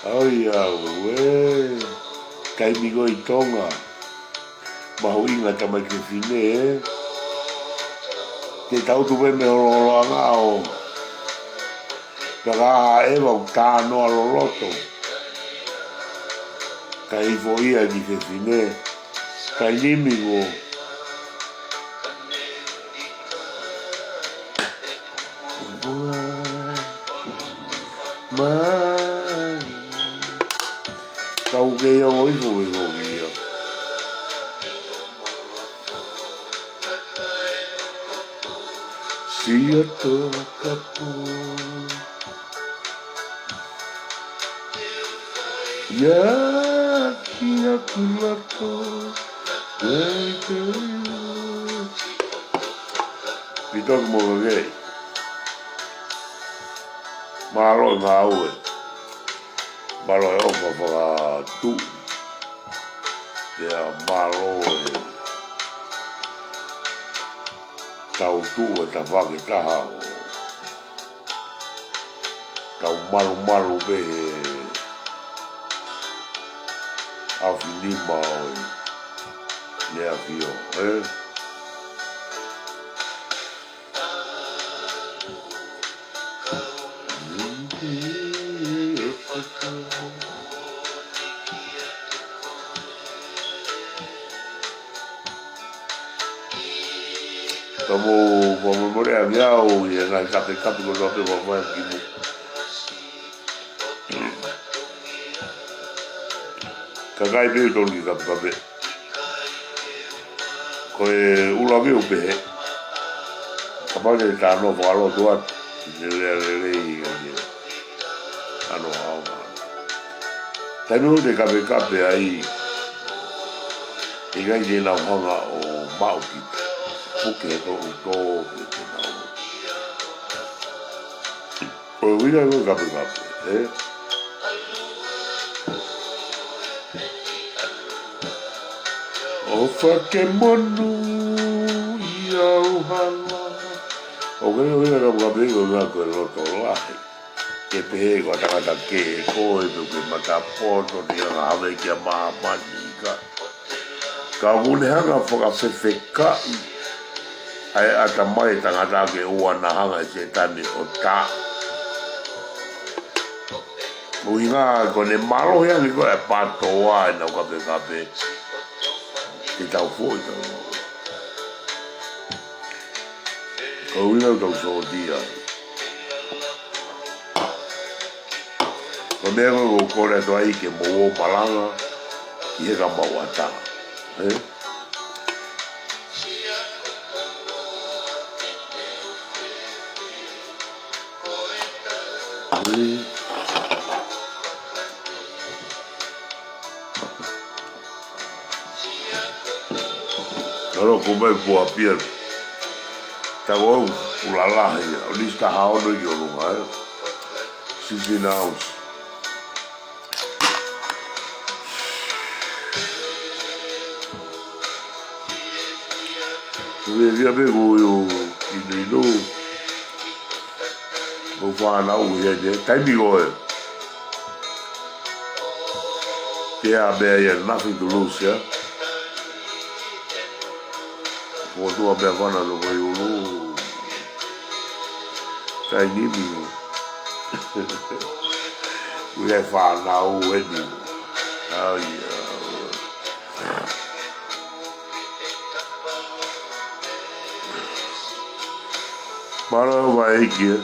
ʻAi, ʻauē. Taimi ko ē ʻi Tonga. Mahuʻinga tamaiki fefine, ē. Te tau tuʻu pē mei holoholoʻanga ʻo pea ka ʻeva ʻoku tānoa loloto. Ka hifo ia ki fefine. Ka nimi ko. Mai. Kau ke ia o ifo e ko ia. Sia toa kapu. Ia ki aku lako. Pito ki mo kei. Mālō e ngāue. Mālō e ʻofa fakatuʻu. Pea mālō e tau tuʻu e tafaʻaki taha ʻo tau malumalu pē he afi nima ʻo e Lea Fio, ē? Ka mou, mou, mou, mou lea ange au ʻi he ngaahi kapekape ko ē naʻe pē ʻoku ou fai ki mou. Kakai pē ʻoku tonu ke kapekape. Ko e ʻuluaki ʻoku pehē. Kapau te ta nofo ʻalu atu atu. Te lea lelei ʻa e ano haonga. Taimi ʻoku te kapekape ai. ʻIkai te nau hanga ʻo maʻu ki puke he toʻu tō ke te nau. Ko e ʻuhinga ko e kapekape, ē? ʻOfa ke monūʻia ʻo hala. ʻOku ʻikai ko e ʻuhinga kapekape ko e ʻuhinga ko e loto lahi. Ke pehē ko e tangata kehe koe, pe ko e mata poto, te ke anga ʻave kia māmani ka. Ka ʻoku ne hanga fakafefekaʻi ʻa e ʻatamai e tangata ke ʻoua naʻa hanga ʻe Sētane ʻo tā. ʻUhinga ko ʻene mālohi ange ko e pātoa ʻenau kapekape. Ke tau foʻi tau. Ko e ʻuhinga ʻoku tau sōtia ai. Ko e meʻa ko ē ʻoku ou kole atu ai ke mou ō malanga ki he kamau ʻatā. Ē? Ē. Kalo ko mai pua pia. Tau au ulalahi. ʻO lisi taha ono ki ʻolunga, ē. Sixteen ounce. Ko e via pē ko ʻo inu inu. Ko fānau ia te. Taimi ko ē. Tea pē ia, nothing to lose, ia. Ko tua pē fana lo ko i ulu. Kai nimi. Ui ai fānau eni. Ai, ia. Mālō ʻEiki ē.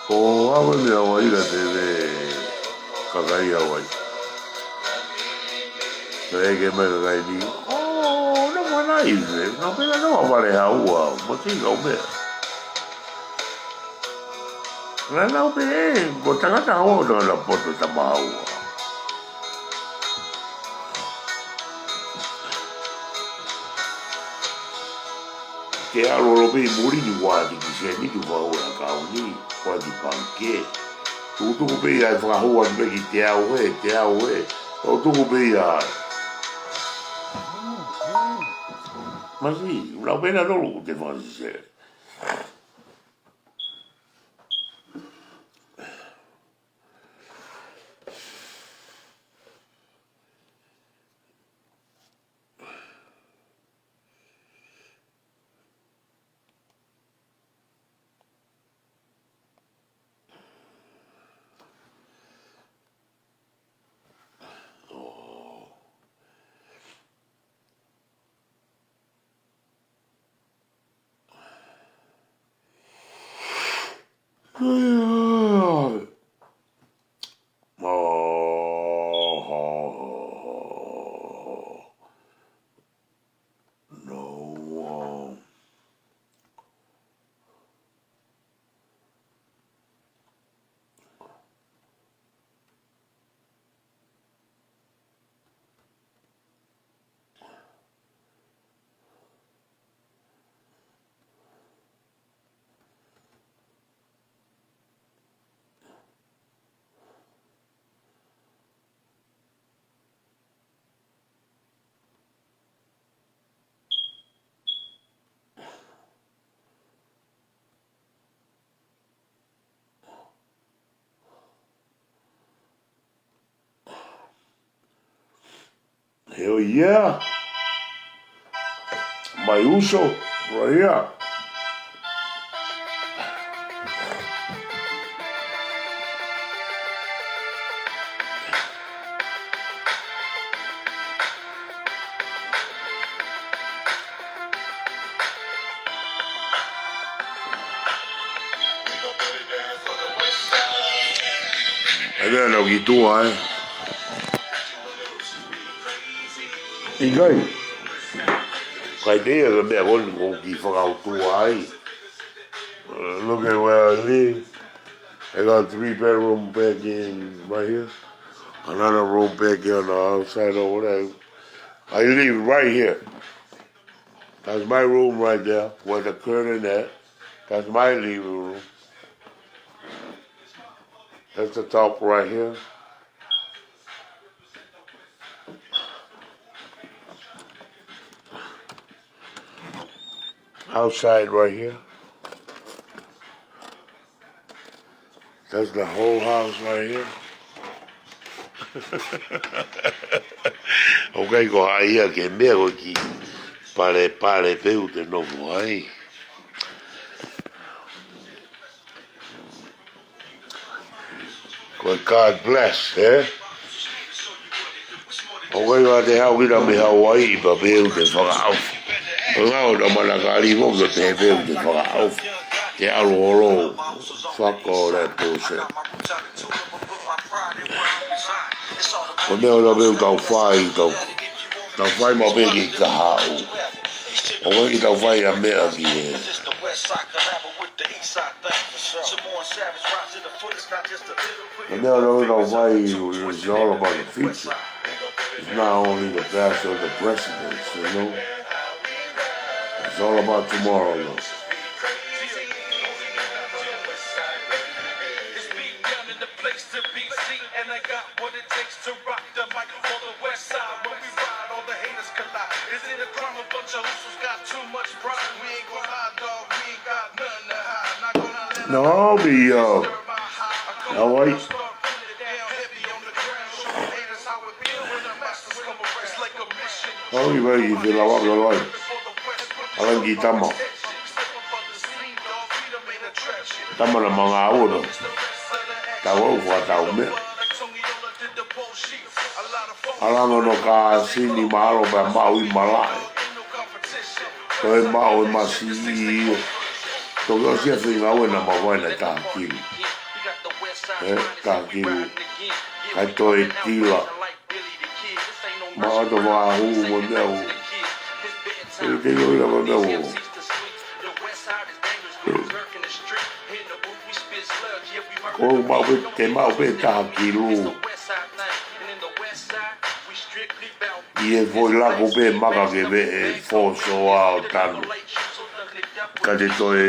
Ko ʻave mea ʻo ʻai ka te ve kakai ʻa ʻai. Ka ʻeke mai kakai ni. ʻO, na mana i ve, na pena na wa vale ha ua, mo te kau mea. Na na pe, ko tangata hoa, tangata poto tama ua. Ke alo lo pe i muri ni ua ti ki se ni tu fa ua kau ni, ua ti pangke. Tukutuku pe ia e fakahua ni pe ki te au e, te au e. Tukutuku pe ia. Masi, lau pena tolu te fasi se. Hell yeah. My uso, right here. Ai, meʻa nau ki tua, eh. ʻIkai. Kai te ia ka meʻa ko eni ko ki fakautua ai. Uh, look at where I live. I got three bedroom back in right here. Another room back here on the outside over there. I live right here. That's my room right there, where the curtain at. That's my living room. That's the top right here. Outside right here. That's the whole house right here. ʻOku ʻikai ko hai ia ke meʻa ko ki pale, pale pē ʻoku te nofo ai. Ko e God bless, eh? ʻOku ʻikai te hau ki ta me hau ai pa pē ʻoku te fakaʻofa. Ko ngā o ta mana kali ko ke pē pē ʻoku te fakaʻofa. Te alo olo faka o le pose. Ko meʻa o la pē ʻoku tau fai, tau, tau fai ma pē ki kahaʻu. ʻOku ʻikai ke tau fai ʻa meʻa ki he. Ko meʻa o la pē ʻoku tau fai is all about the future. It's not only the past or the present, you know. It's all about tomorrow, though. No, me, uh, Hawaii. Hawaii, vai, i te lawa, Hawaii. Alangi tama. Tama na manga uno. Tau au, fua tau me. Alango no ka sini mahalo pa maui malaʻe. Toe maʻu e masi. Toki ʻosi a feinga ue na mavaina taha kilu. E, taha kilu. Kai toe tila. Ma ʻoto vahu mo meʻa u. E te io ila mo meʻa u. Ko maʻu pe, te maʻu pe taha kilu. ʻI he foʻi laku pe maka ke veʻe foso ʻo tanu. Ka te toe,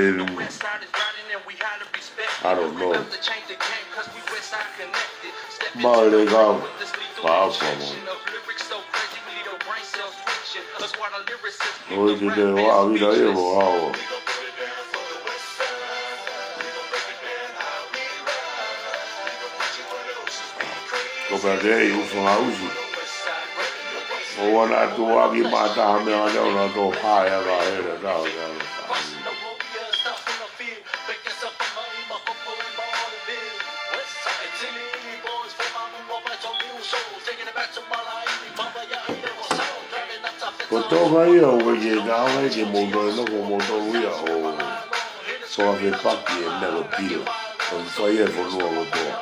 I don't know. Ma le kau, pa au pa mo. ʻOi te te hoa vira e mo au. Ko pea te i ufa ngā usi. ʻO wana atu aki mata ha mea ane ona tō pae a ka hera tau te alo. Ko Tonga ia ʻoku ʻikai ke tau ai ke mou toe nofo mou tolu ia ʻo toa ke paki e meʻa ko pila. ʻO fai e fonua ko toa.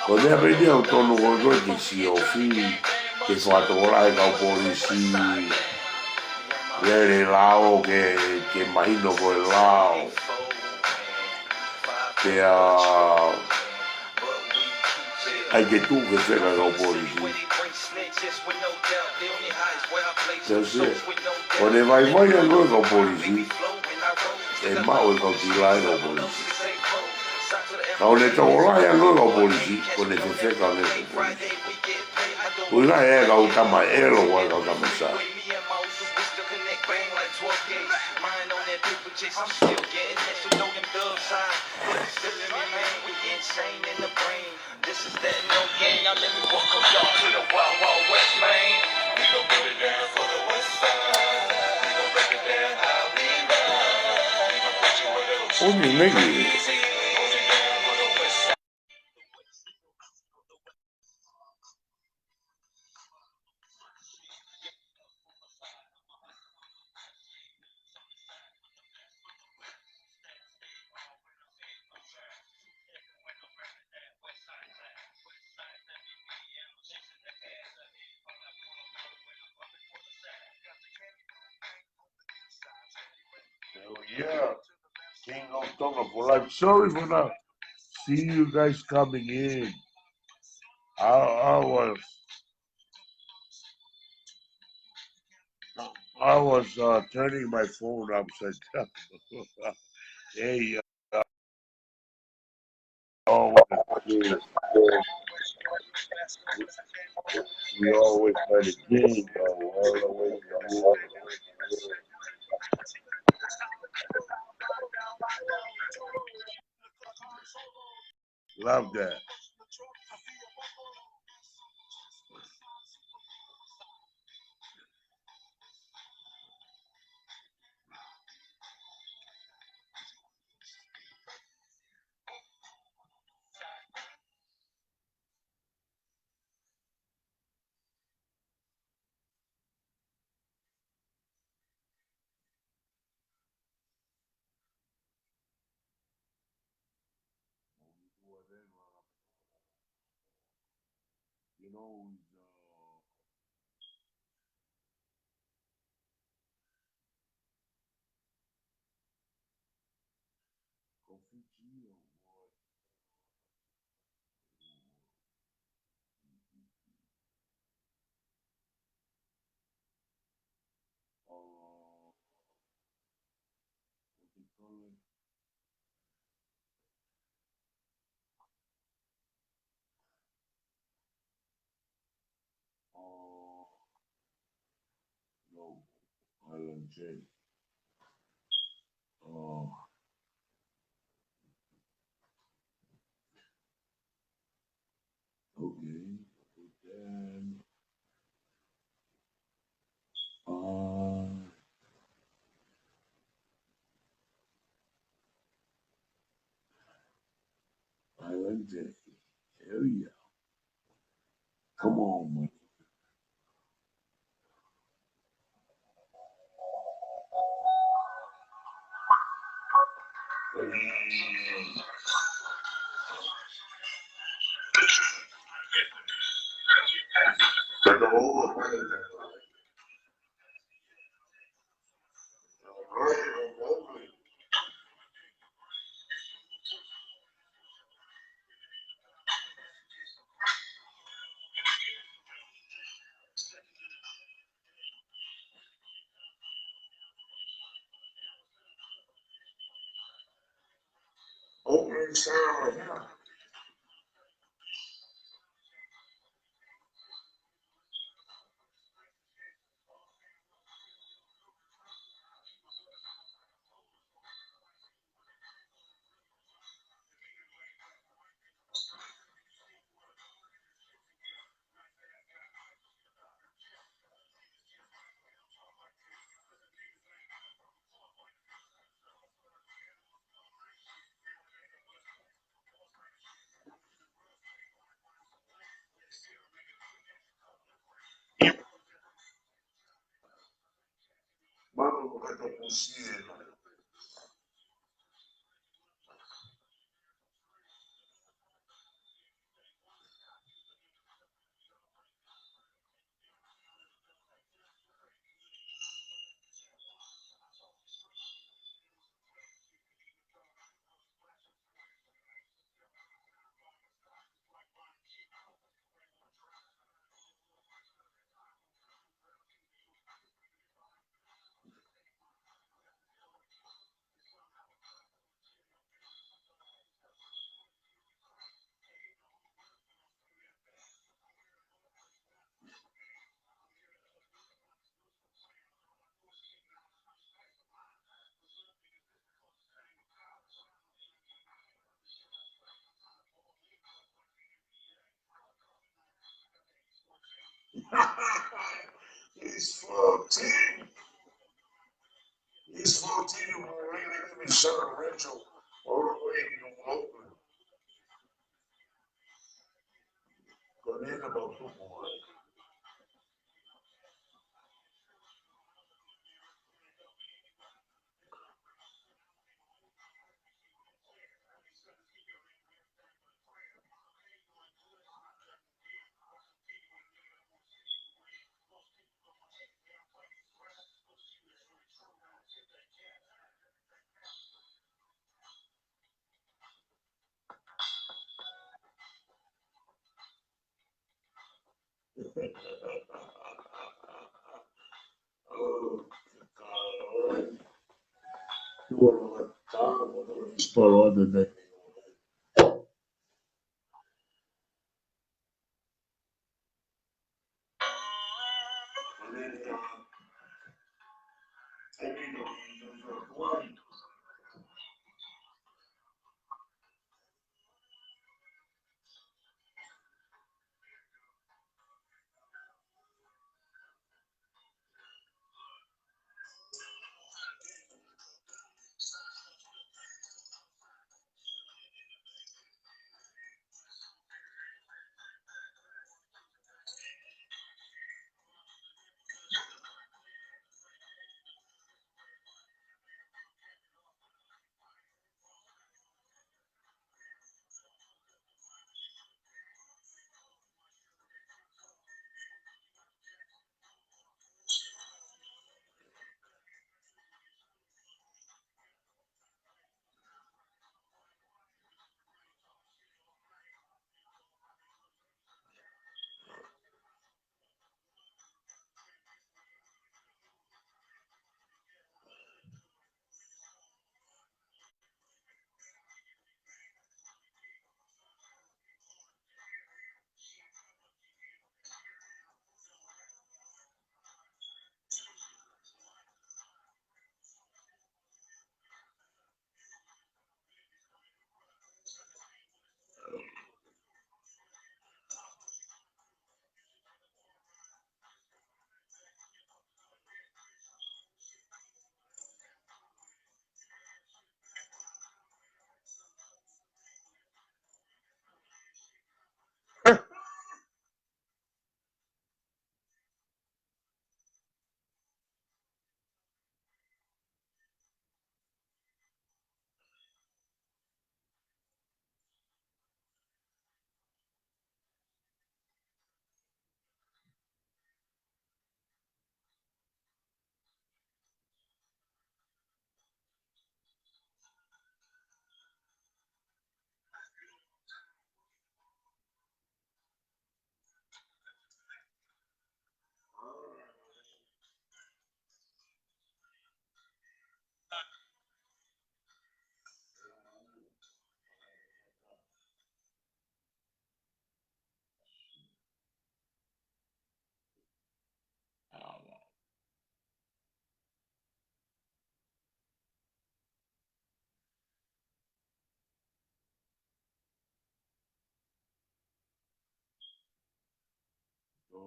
Ko e meʻa pē ia ʻoku tonu ko e ko e ke siofi, ke fakatokolahi e kau polisi, lele lao ke, ke mahino ko e lao. Pea, ʻai ke tuʻu ke feka e kau polisi. Tau sia. Ko ʻene vaivai ange e kau polisi, ʻe maʻu e kau tila e kau polisi. Ka ʻo ne tokolahi ange e kau polisi, ko ʻene fefeka ange e kau polisi. Ko e ngaahi e kau tama ʻelo, ko e kau tama sai. ʻO ne mei. Hell yeah. King of Tonga for life. Sorry for not seeing you guys coming in. I, I was, I was, uh, turning my phone upside down. Hey, uh, oh, what a kid. We always play the game, though. All the way, all the way. Love that. You know, he's, uh, Ko Fiji ʻo, ʻo, ʻo te kole. ʻO, no. L J. Oh. Okay. Then, uh, Island J. Here we go. Come on, man. Opening ceremony. Mano, no ka ta pusia. He's fourteen. He's fourteen, you will really live in San Lorenzo all the way in Oakland. Go ahead about football.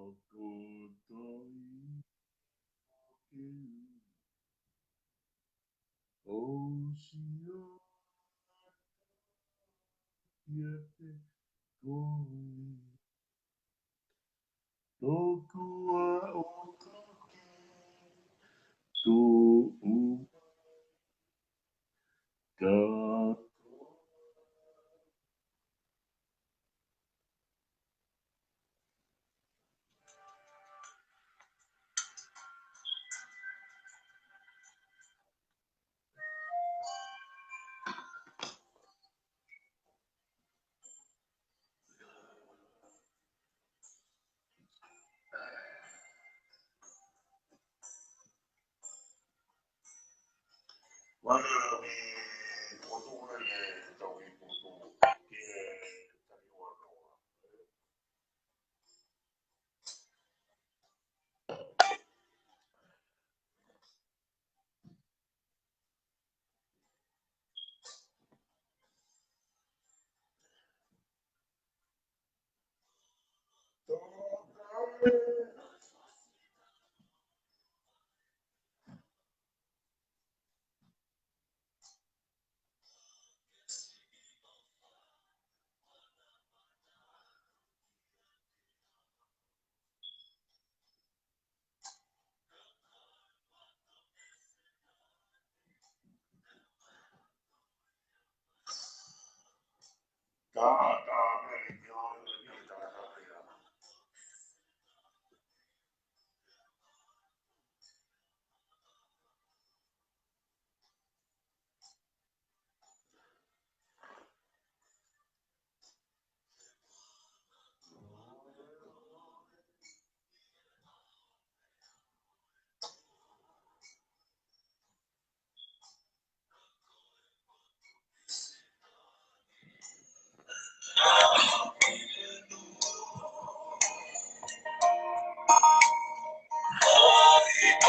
Ko toi ke ʻo sio kiate koe. Tokua ʻo toki tuʻu ka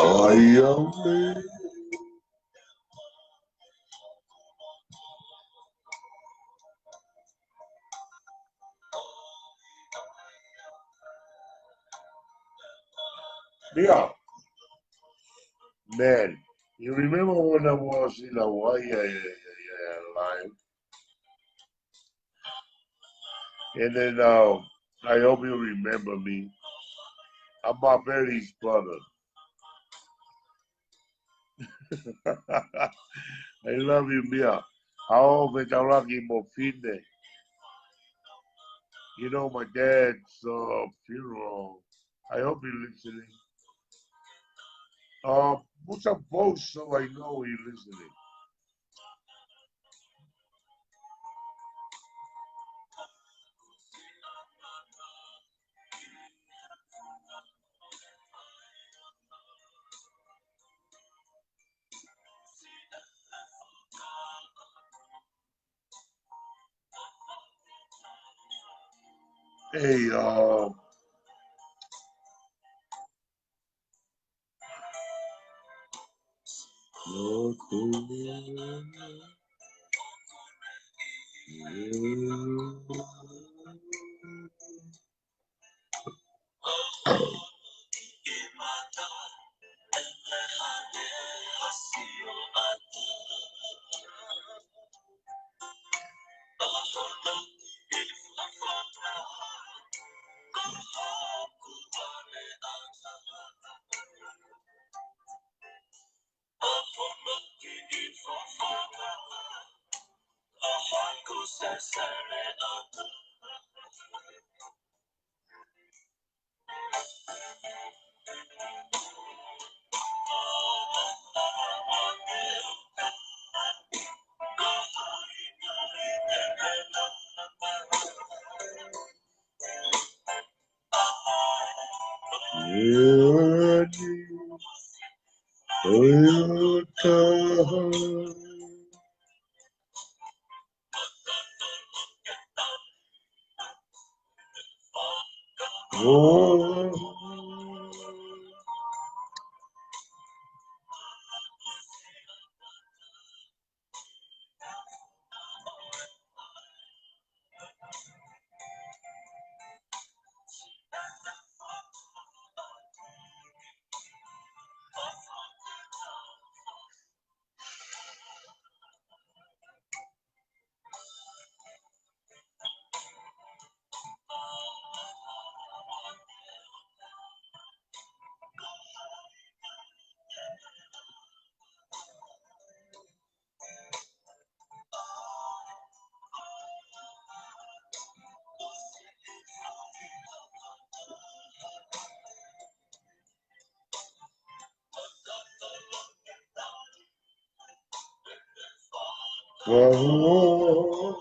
ʻAi au lē. Yeah. Man, you remember when I was in Hawaii, I, I, I, I live? And then, uh, I hope you remember me. I'm my baby's brother. I love you, Mia. Hao fetaulaki mo Fine. You know, my dad's, uh, funeral. I hope you're listening. Uh, put some posts so I know you're listening. Hey, y'all. Whoa.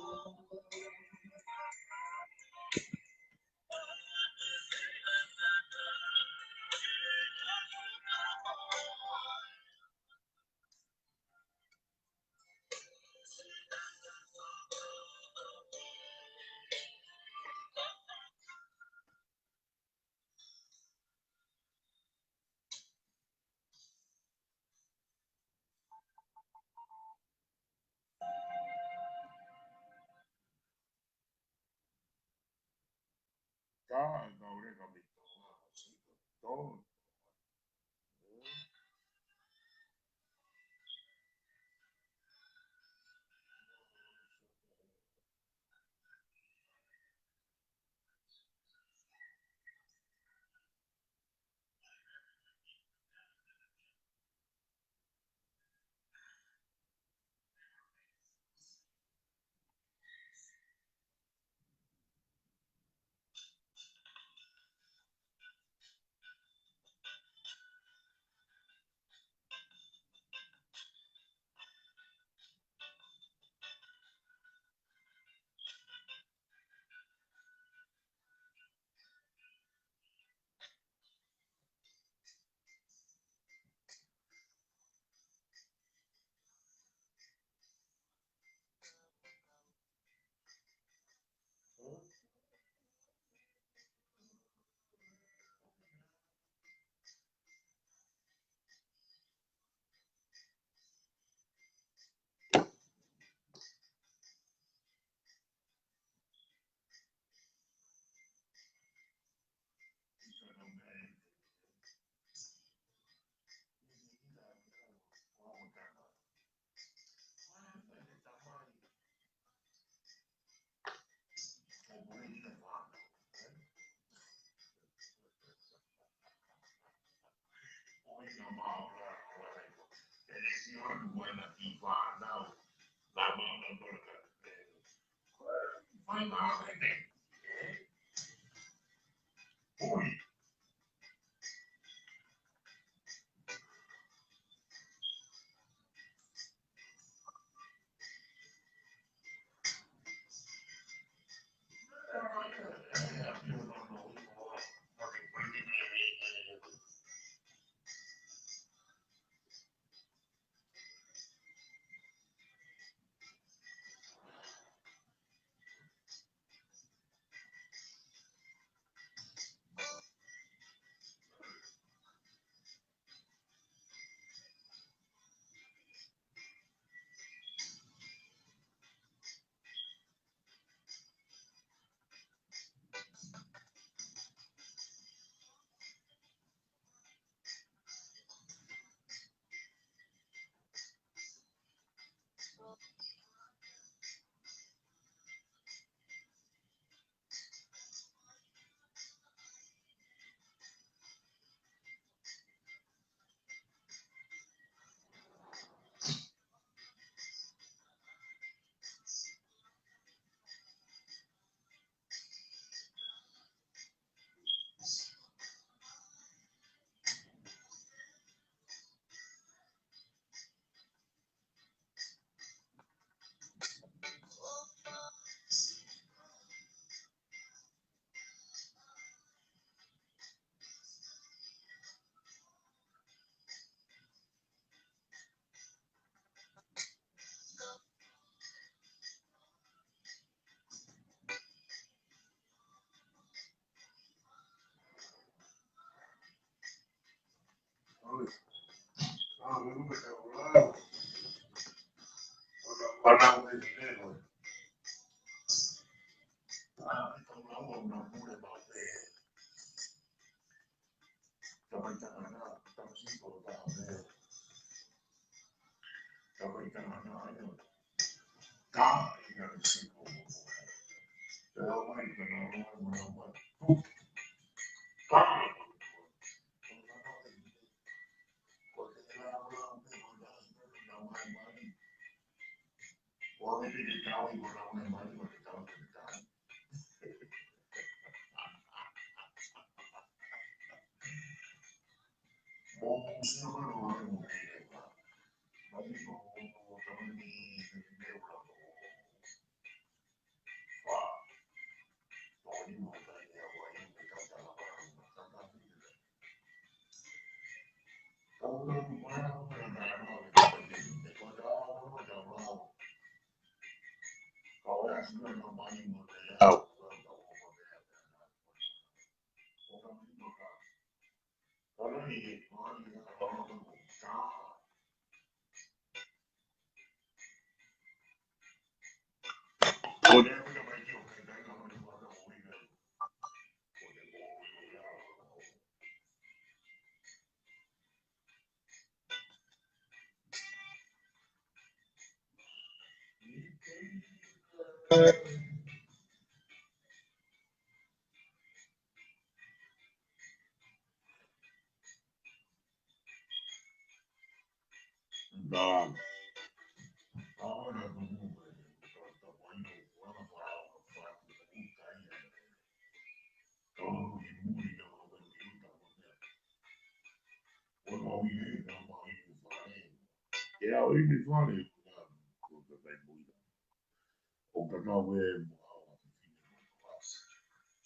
Ka, ka ʻoku leka me tō, tō. ʻO ka tau ē mo au a fefine mo au a.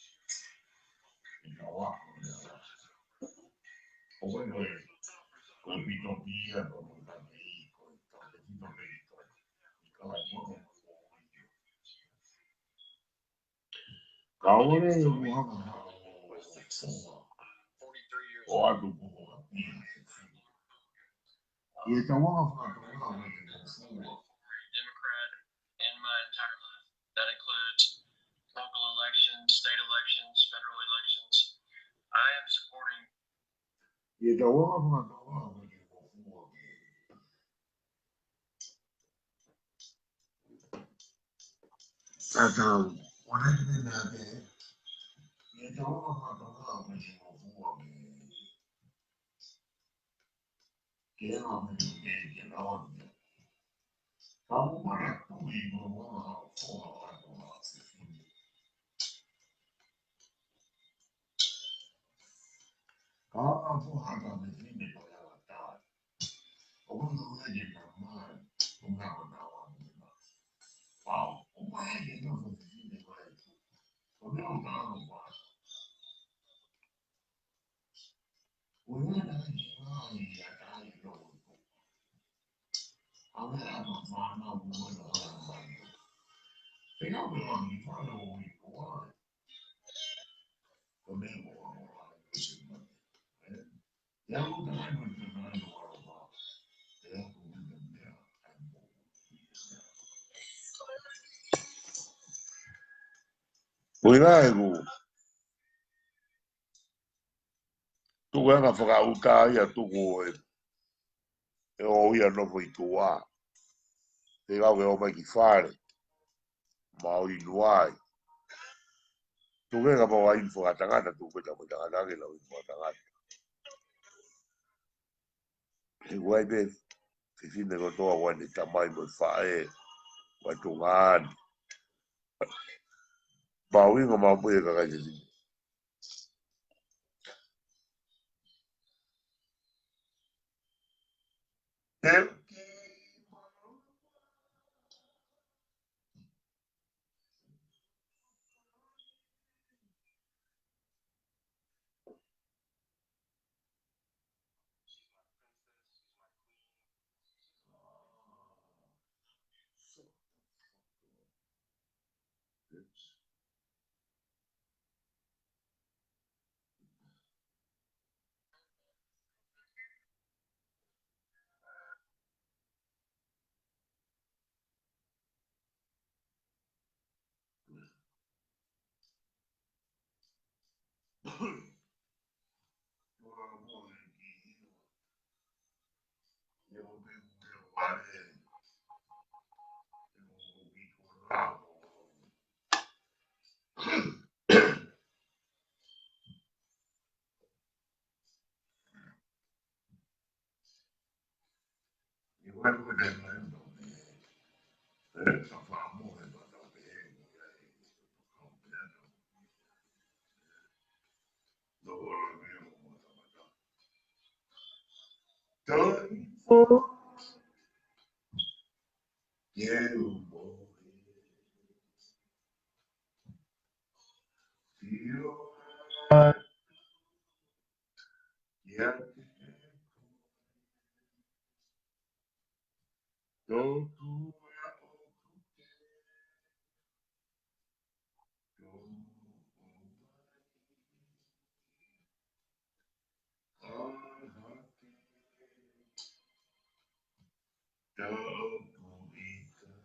ʻE ka wa ko le ala. ʻO ko e ko e ko e pito pia ko mo ka mei ko e ka pito pito. ʻE ka wa ko mo ko. Ka ʻole ʻo hanga ʻo atu ko ko ka pia. ʻI he tauanga fakatonga ʻo e te kofua. Democrat in my entire life. That includes local elections, state elections, federal elections. I am supporting. ʻI he tauanga fakatonga ʻo e te kofua. Tatau. ʻO ne te mea te. ʻI he tauanga fakatonga ʻo e te kofua. Ke ʻalu atu ke ke lau atu. Ka mo mana tui mo mana ʻo fua atu ʻa fefine. Ka ʻalu ʻo fua atu ʻa fefine ko e ala tai. ʻO mana ʻo e ke ka mai, ʻo ngā mana ʻo atu ke mai. Pau, ʻo mai ke ka fefine mai. ʻO ne ʻo ka ʻalu mai. Ko e ngaahi ku. Tuku e anga fakaʻuta ia tuku e, e ō ia nofo ʻi tuʻa. Te kau ke ō mai ki fale. Mau inu ai. Tuku e anga mau inu fakatangata, tuku e anga mau tangata ke lau inu fakatangata. He ʻoku ʻi ai pē fefine kotoa ʻoku ʻi ai ʻene tamai mo e faʻē, ʻoku ʻi ai e tuongaʻane. Mau inu mau pui e kakai fefine. Tokua ʻoku ke tokua mai. ʻAhake tokua ʻikai.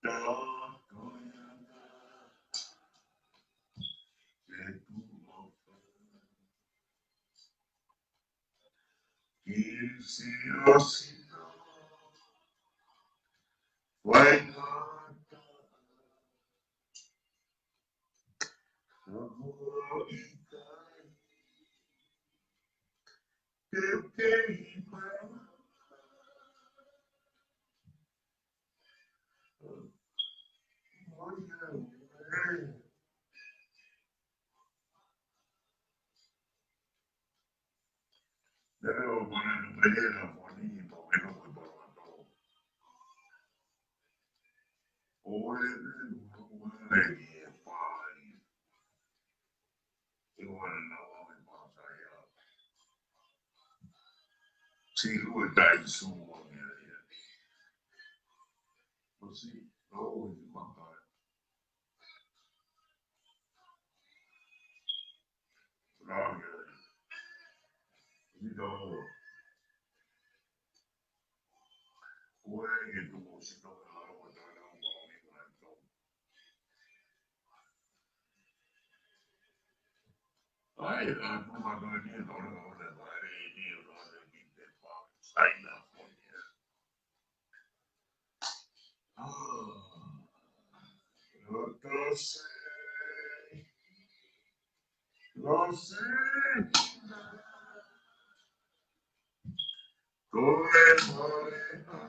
Tokua ʻikai. Ke tokua. Kisi ʻo sino. Faingata. Tokua ʻikai. Te u kei maʻu. Mo ia ē. Lele o mana no mele na moni pa weno ko pa wa to. O e ne no wa e ni e pa ni. E wa na wa e pa sa ya. Si lu e tai su wa ni ya. O si, o e ni pa. Lo sé, lo sé. Ko e mole ʻa,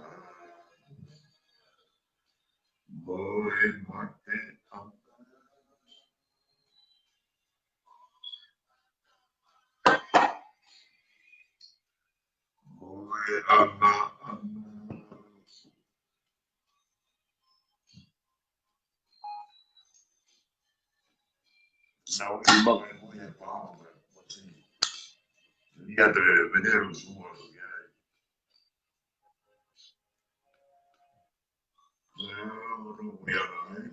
mole mate ʻa. Mo e ʻanaʻana. Nau i maka e mo e pā, mo e mati. Ia te venero sua lo ia. Mo e mo e ʻanaʻana.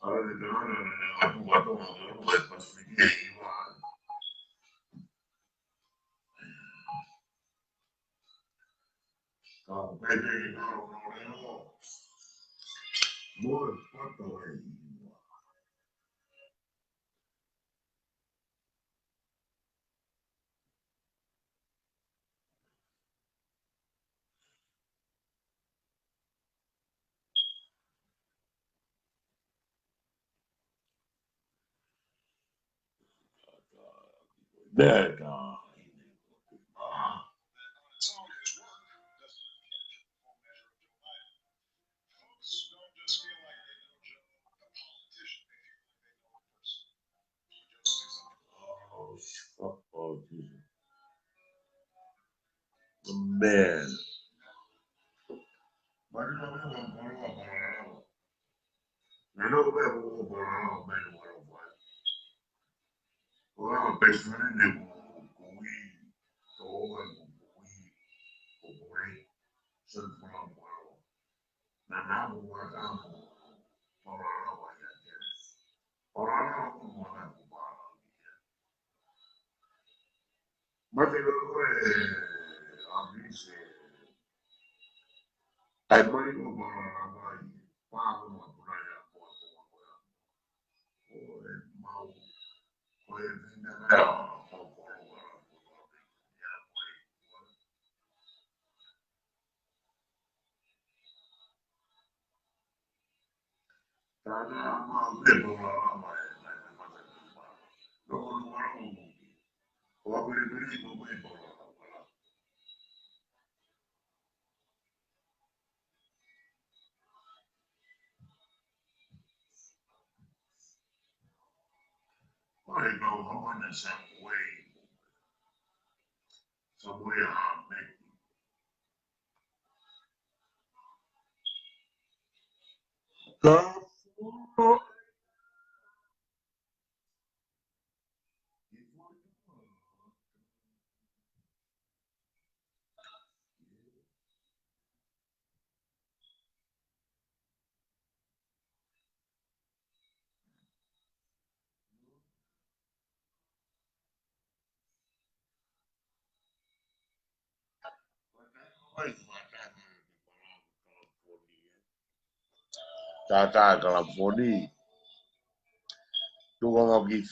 Man. Mate lo ko e ʻapise. ʻAi mai ko e pala mai. Pā ko ma puna ia ko e puna ko ia. Ko e mau. Ko e pina ia. Ko e pala ko e pina ia ko e. Ka Tātā Kalafoni. Tuku ange ki he